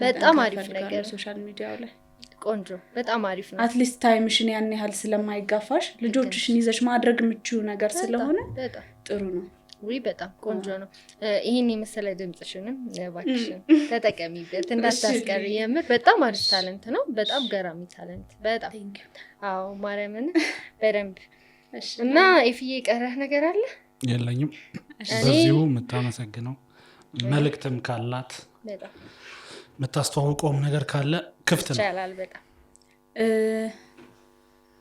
በጣም አሪፍ ነገር social media ው ላይ ቆንጆ፣ በጣም አሪፍ ነው። At least time ሽን ያን ያህል ስለማይጋፋሽ ልጆችሽን ይዘሽ ማድረግ የምችው ነገር ስለሆነ ጥሩ ነው። ውይ በጣም ቆንጆ ነው። ይሄን የመሰለ ድምጽሽንም እባክሽን ተጠቀሚበት እንዳታስቀሪ። የምር በጣም አሪፍ talent ነው። በጣም ገራሚ talent። በጣም አዎ፣ ማርያምን በደንብ። እና ኤፍዬ የቀረህ ነገር አለ? የለኝም። በዚሁ የምታመሰግነው መልእክትም ካላት የምታስተዋውቀውም ነገር ካለ ክፍት ነው። ይቻላል። በጣም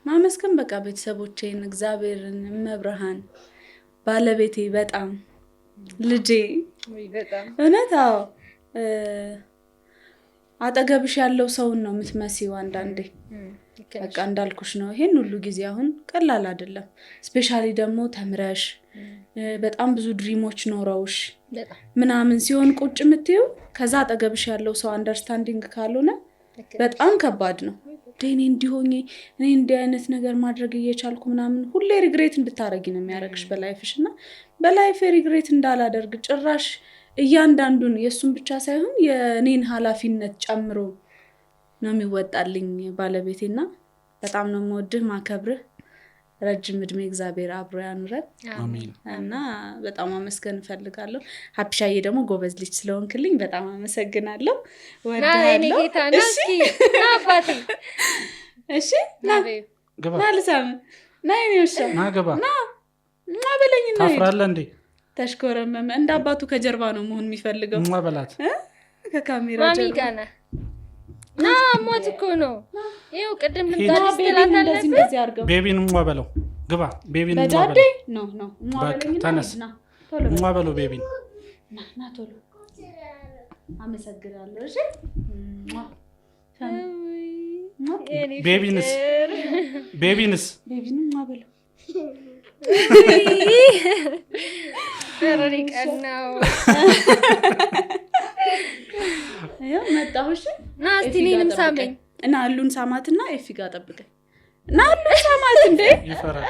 ማመስገን በቃ ቤተሰቦቼን፣ እግዚአብሔርን፣ እመብርሃን፣ ባለቤቴ፣ በጣም ልጄ፣ እውነት አዎ፣ አጠገብሽ ያለው ሰውን ነው የምትመሲው አንዳንዴ። በቃ እንዳልኩሽ ነው። ይሄን ሁሉ ጊዜ አሁን ቀላል አይደለም። Specially ደግሞ ተምረሽ በጣም ብዙ dream ኦች ኖረውሽ ምናምን ሲሆን ቁጭ የምትይው ከዛ አጠገብሽ ያለው ሰው understanding ካልሆነ በጣም ከባድ ነው። እኔ እንዲሆኜ እኔ እንዲህ አይነት ነገር ማድረግ እየቻልኩ ምናምን ሁሌ regret እንድታረጊ ነው የሚያደርግሽ በ life ሽ። እና በ life regret እንዳላደርግ ጭራሽ እያንዳንዱን የእሱን ብቻ ሳይሆን የእኔን ኃላፊነት ጨምሮ ነው የሚወጣልኝ ባለቤቴና በጣም ነው የምወድህ ማከብርህ። ረጅም እድሜ እግዚአብሔር አብሮ ያኑረን። አሜን። እና በጣም አመስገን እፈልጋለሁ። ሀፒሻዬ ደግሞ ጎበዝ ልጅ ስለሆንክልኝ በጣም አመሰግናለሁ። ወድሃለሁ። እሺ ና ልሳም፣ ና የኔ ውሻ ና ግባ፣ ና በለኝ። ታፍራለህ እንዴ? ተሽኮረመመ። እንደ አባቱ ከጀርባ ነው መሆን የሚፈልገው። በላት ከካሜራ ጀርባ ና ሞት እኮ ነው። ይኸው ቅድም ልምጣልሽ ስትላት አለብህ። Baby ን ሟ በለው፣ ግባ። Baby ን ሟ በለው። No no ተነስ፣ ሟ በለው baby ን። ና ቶሎ። አመሰግናለሁ። እሺ Baby ንስ baby ንስ Baby ን ሟ በለው። በረሪ ቀን ነው። ያው መጣሁ። እሺ ና እስቲ እኔንም ሳመኝ። እና አሉን ሳማትና ኤፊ ጋር ጠብቀኝ። እና አሉን ሳማት እንዴ ይፈራል።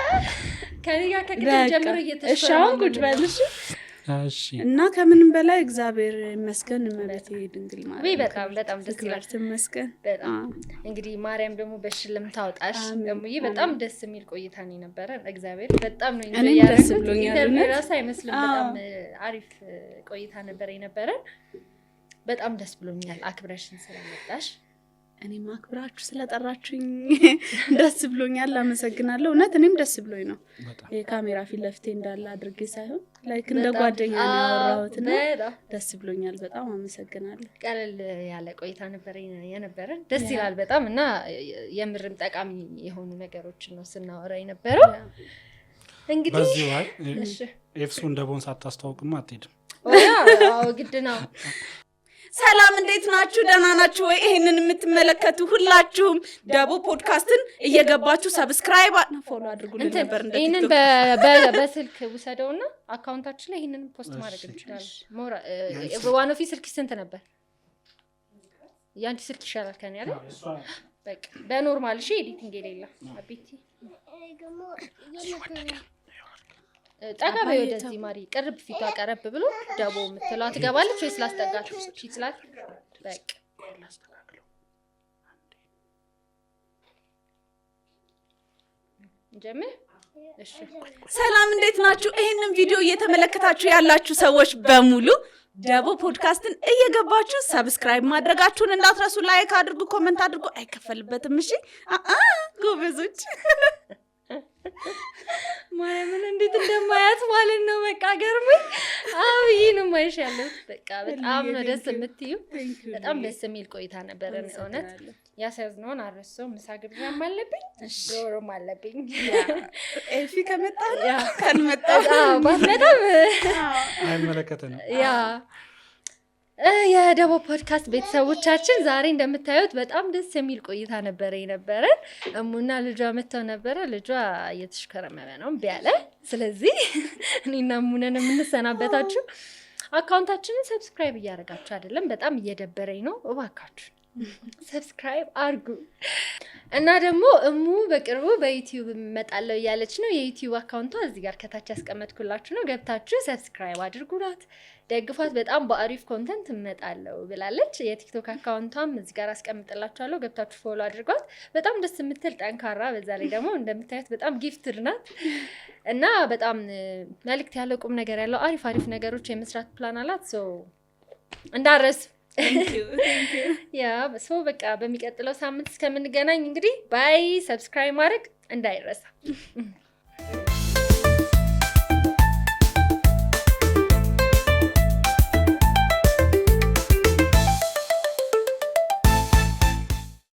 ከኔ ጋር ከቅድም ጀምሮ እሺ አሁን ቁጭ በል። እሺ እሺ። እና ከምንም በላይ እግዚአብሔር ይመስገን፣ እመቤቴ ድንግል ማርያም በጣም በጣም ደስ ይላል። ትመስገን። በጣም እንግዲህ ማርያም ደግሞ በሽልም ታውጣሽ። እሙዬ በጣም ደስ የሚል ቆይታ ነው የነበረን። እግዚአብሔር በጣም ነው እኔም ደስ ብሎኛል። Interview ራሱ አይመስልም። በጣም አሪፍ ቆይታ ነበር የነበረን። በጣም ደስ ብሎኛል አክብረሽን ስለመጣሽ። እኔም አክብራችሁ ስለጠራችሁኝ ደስ ብሎኛል። አመሰግናለሁ። እውነት እኔም ደስ ብሎኝ ነው የካሜራ ፊት ለፊቴ እንዳለ አድርጌ ሳይሆን like እንደ ጓደኛ ነው ያወራሁት እና ደስ ብሎኛል። በጣም አመሰግናለሁ። ቀለል ያለ ቆይታ ነበር የነበረን። ደስ ይላል በጣም እና የምርም ጠቃሚ የሆኑ ነገሮችን ነው ስናወራ የነበረው። እንግዲህ በዚህ ላይ ኤፍሱን ደቦን ሳታስተዋውቅማ አትሄድም። አዎ ግድ ነው። ሰላም እንዴት ናችሁ? ደህና ናችሁ ወይ? ይሄንን የምትመለከቱ ሁላችሁም ደቦ ፖድካስትን እየገባችሁ subscribe follow አድርጉልን ነበር። ይሄንን በስልክ ውሰደውና account ኣችን ላይ ይሄንን post ማድረግ እንችላለን። ሞራ ዋኖፊ ስልክ ስንት ነበር? ያንቺ ስልክ ይሻላል ከኔ አይደል? በቃ በ normal እሺ፣ editing የሌለ አቤቲ ጠጋ በይ ወደዚህ ማሪ፣ ቅርብ ፊቷ ቀረብ ብሎ ደቦ የምትለዋ ትገባለች ወይስ ላስጠጋት? ይችላል። በቃ እንጀምር። እሺ ሰላም እንዴት ናችሁ? ይሄንን ቪዲዮ እየተመለከታችሁ ያላችሁ ሰዎች በሙሉ ደቦ ፖድካስትን እየገባችሁ subscribe ማድረጋችሁን እንዳትረሱ። Like አድርጉ፣ comment አድርጉ፣ አይከፈልበትም። እሺ ጎበዞች። ማርያምን እንዴት እንደማያት ማለት ነው። በቃ ገርሞኝ አብይ ነው ማይሽ ያለው። በቃ በጣም ነው ደስ የምትዩ። በጣም ደስ የሚል ቆይታ ነበረን። እውነት ያስያዝነውን አልረሳሁም። ምሳ ግብዣም አለብኝ፣ ዶሮም አለብኝ። ኤፊ ከመጣ ካልመጣ ባትመጣም አይመለከተንም። ያ የደቦ ፖድካስት ቤተሰቦቻችን ዛሬ እንደምታዩት በጣም ደስ የሚል ቆይታ ነበረ የነበረን። እሙና ልጇ መጥተው ነበረ። ልጇ እየተሽከረመመ ነው እምቢ አለ። ስለዚህ እኔና እሙነን የምንሰናበታችሁ። Account ኣችንን subscribe እያደረጋችሁ አይደለም፣ በጣም እየደበረኝ ነው። እባካችሁ Subscribe አርጉ። እና ደግሞ እሙ በቅርቡ በ YouTube እመጣለሁ እያለች ነው። የ YouTube account ቷ እዚህ ጋር ከታች ያስቀመጥኩላችሁ ነው። ገብታችሁ subscribe አድርጉላት፣ ደግፏት። በጣም በአሪፍ content እመጣለሁ ብላለች። የ TikTok account ቷም እዚህ ጋር አስቀምጥላችኋለሁ። ገብታችሁ follow አድርጓት። በጣም ደስ የምትል ጠንካራ፣ በዛ ላይ ደግሞ እንደምታዩት በጣም gifted ናት እና በጣም መልእክት ያለው፣ ቁም ነገር ያለው፣ አሪፍ አሪፍ ነገሮች የመስራት ፕላን አላት። So እንዳረሱ። Yeah, so በቃ በሚቀጥለው ሳምንት እስከምንገናኝ እንግዲህ bye። Subscribe ማድረግ እንዳይረሳ።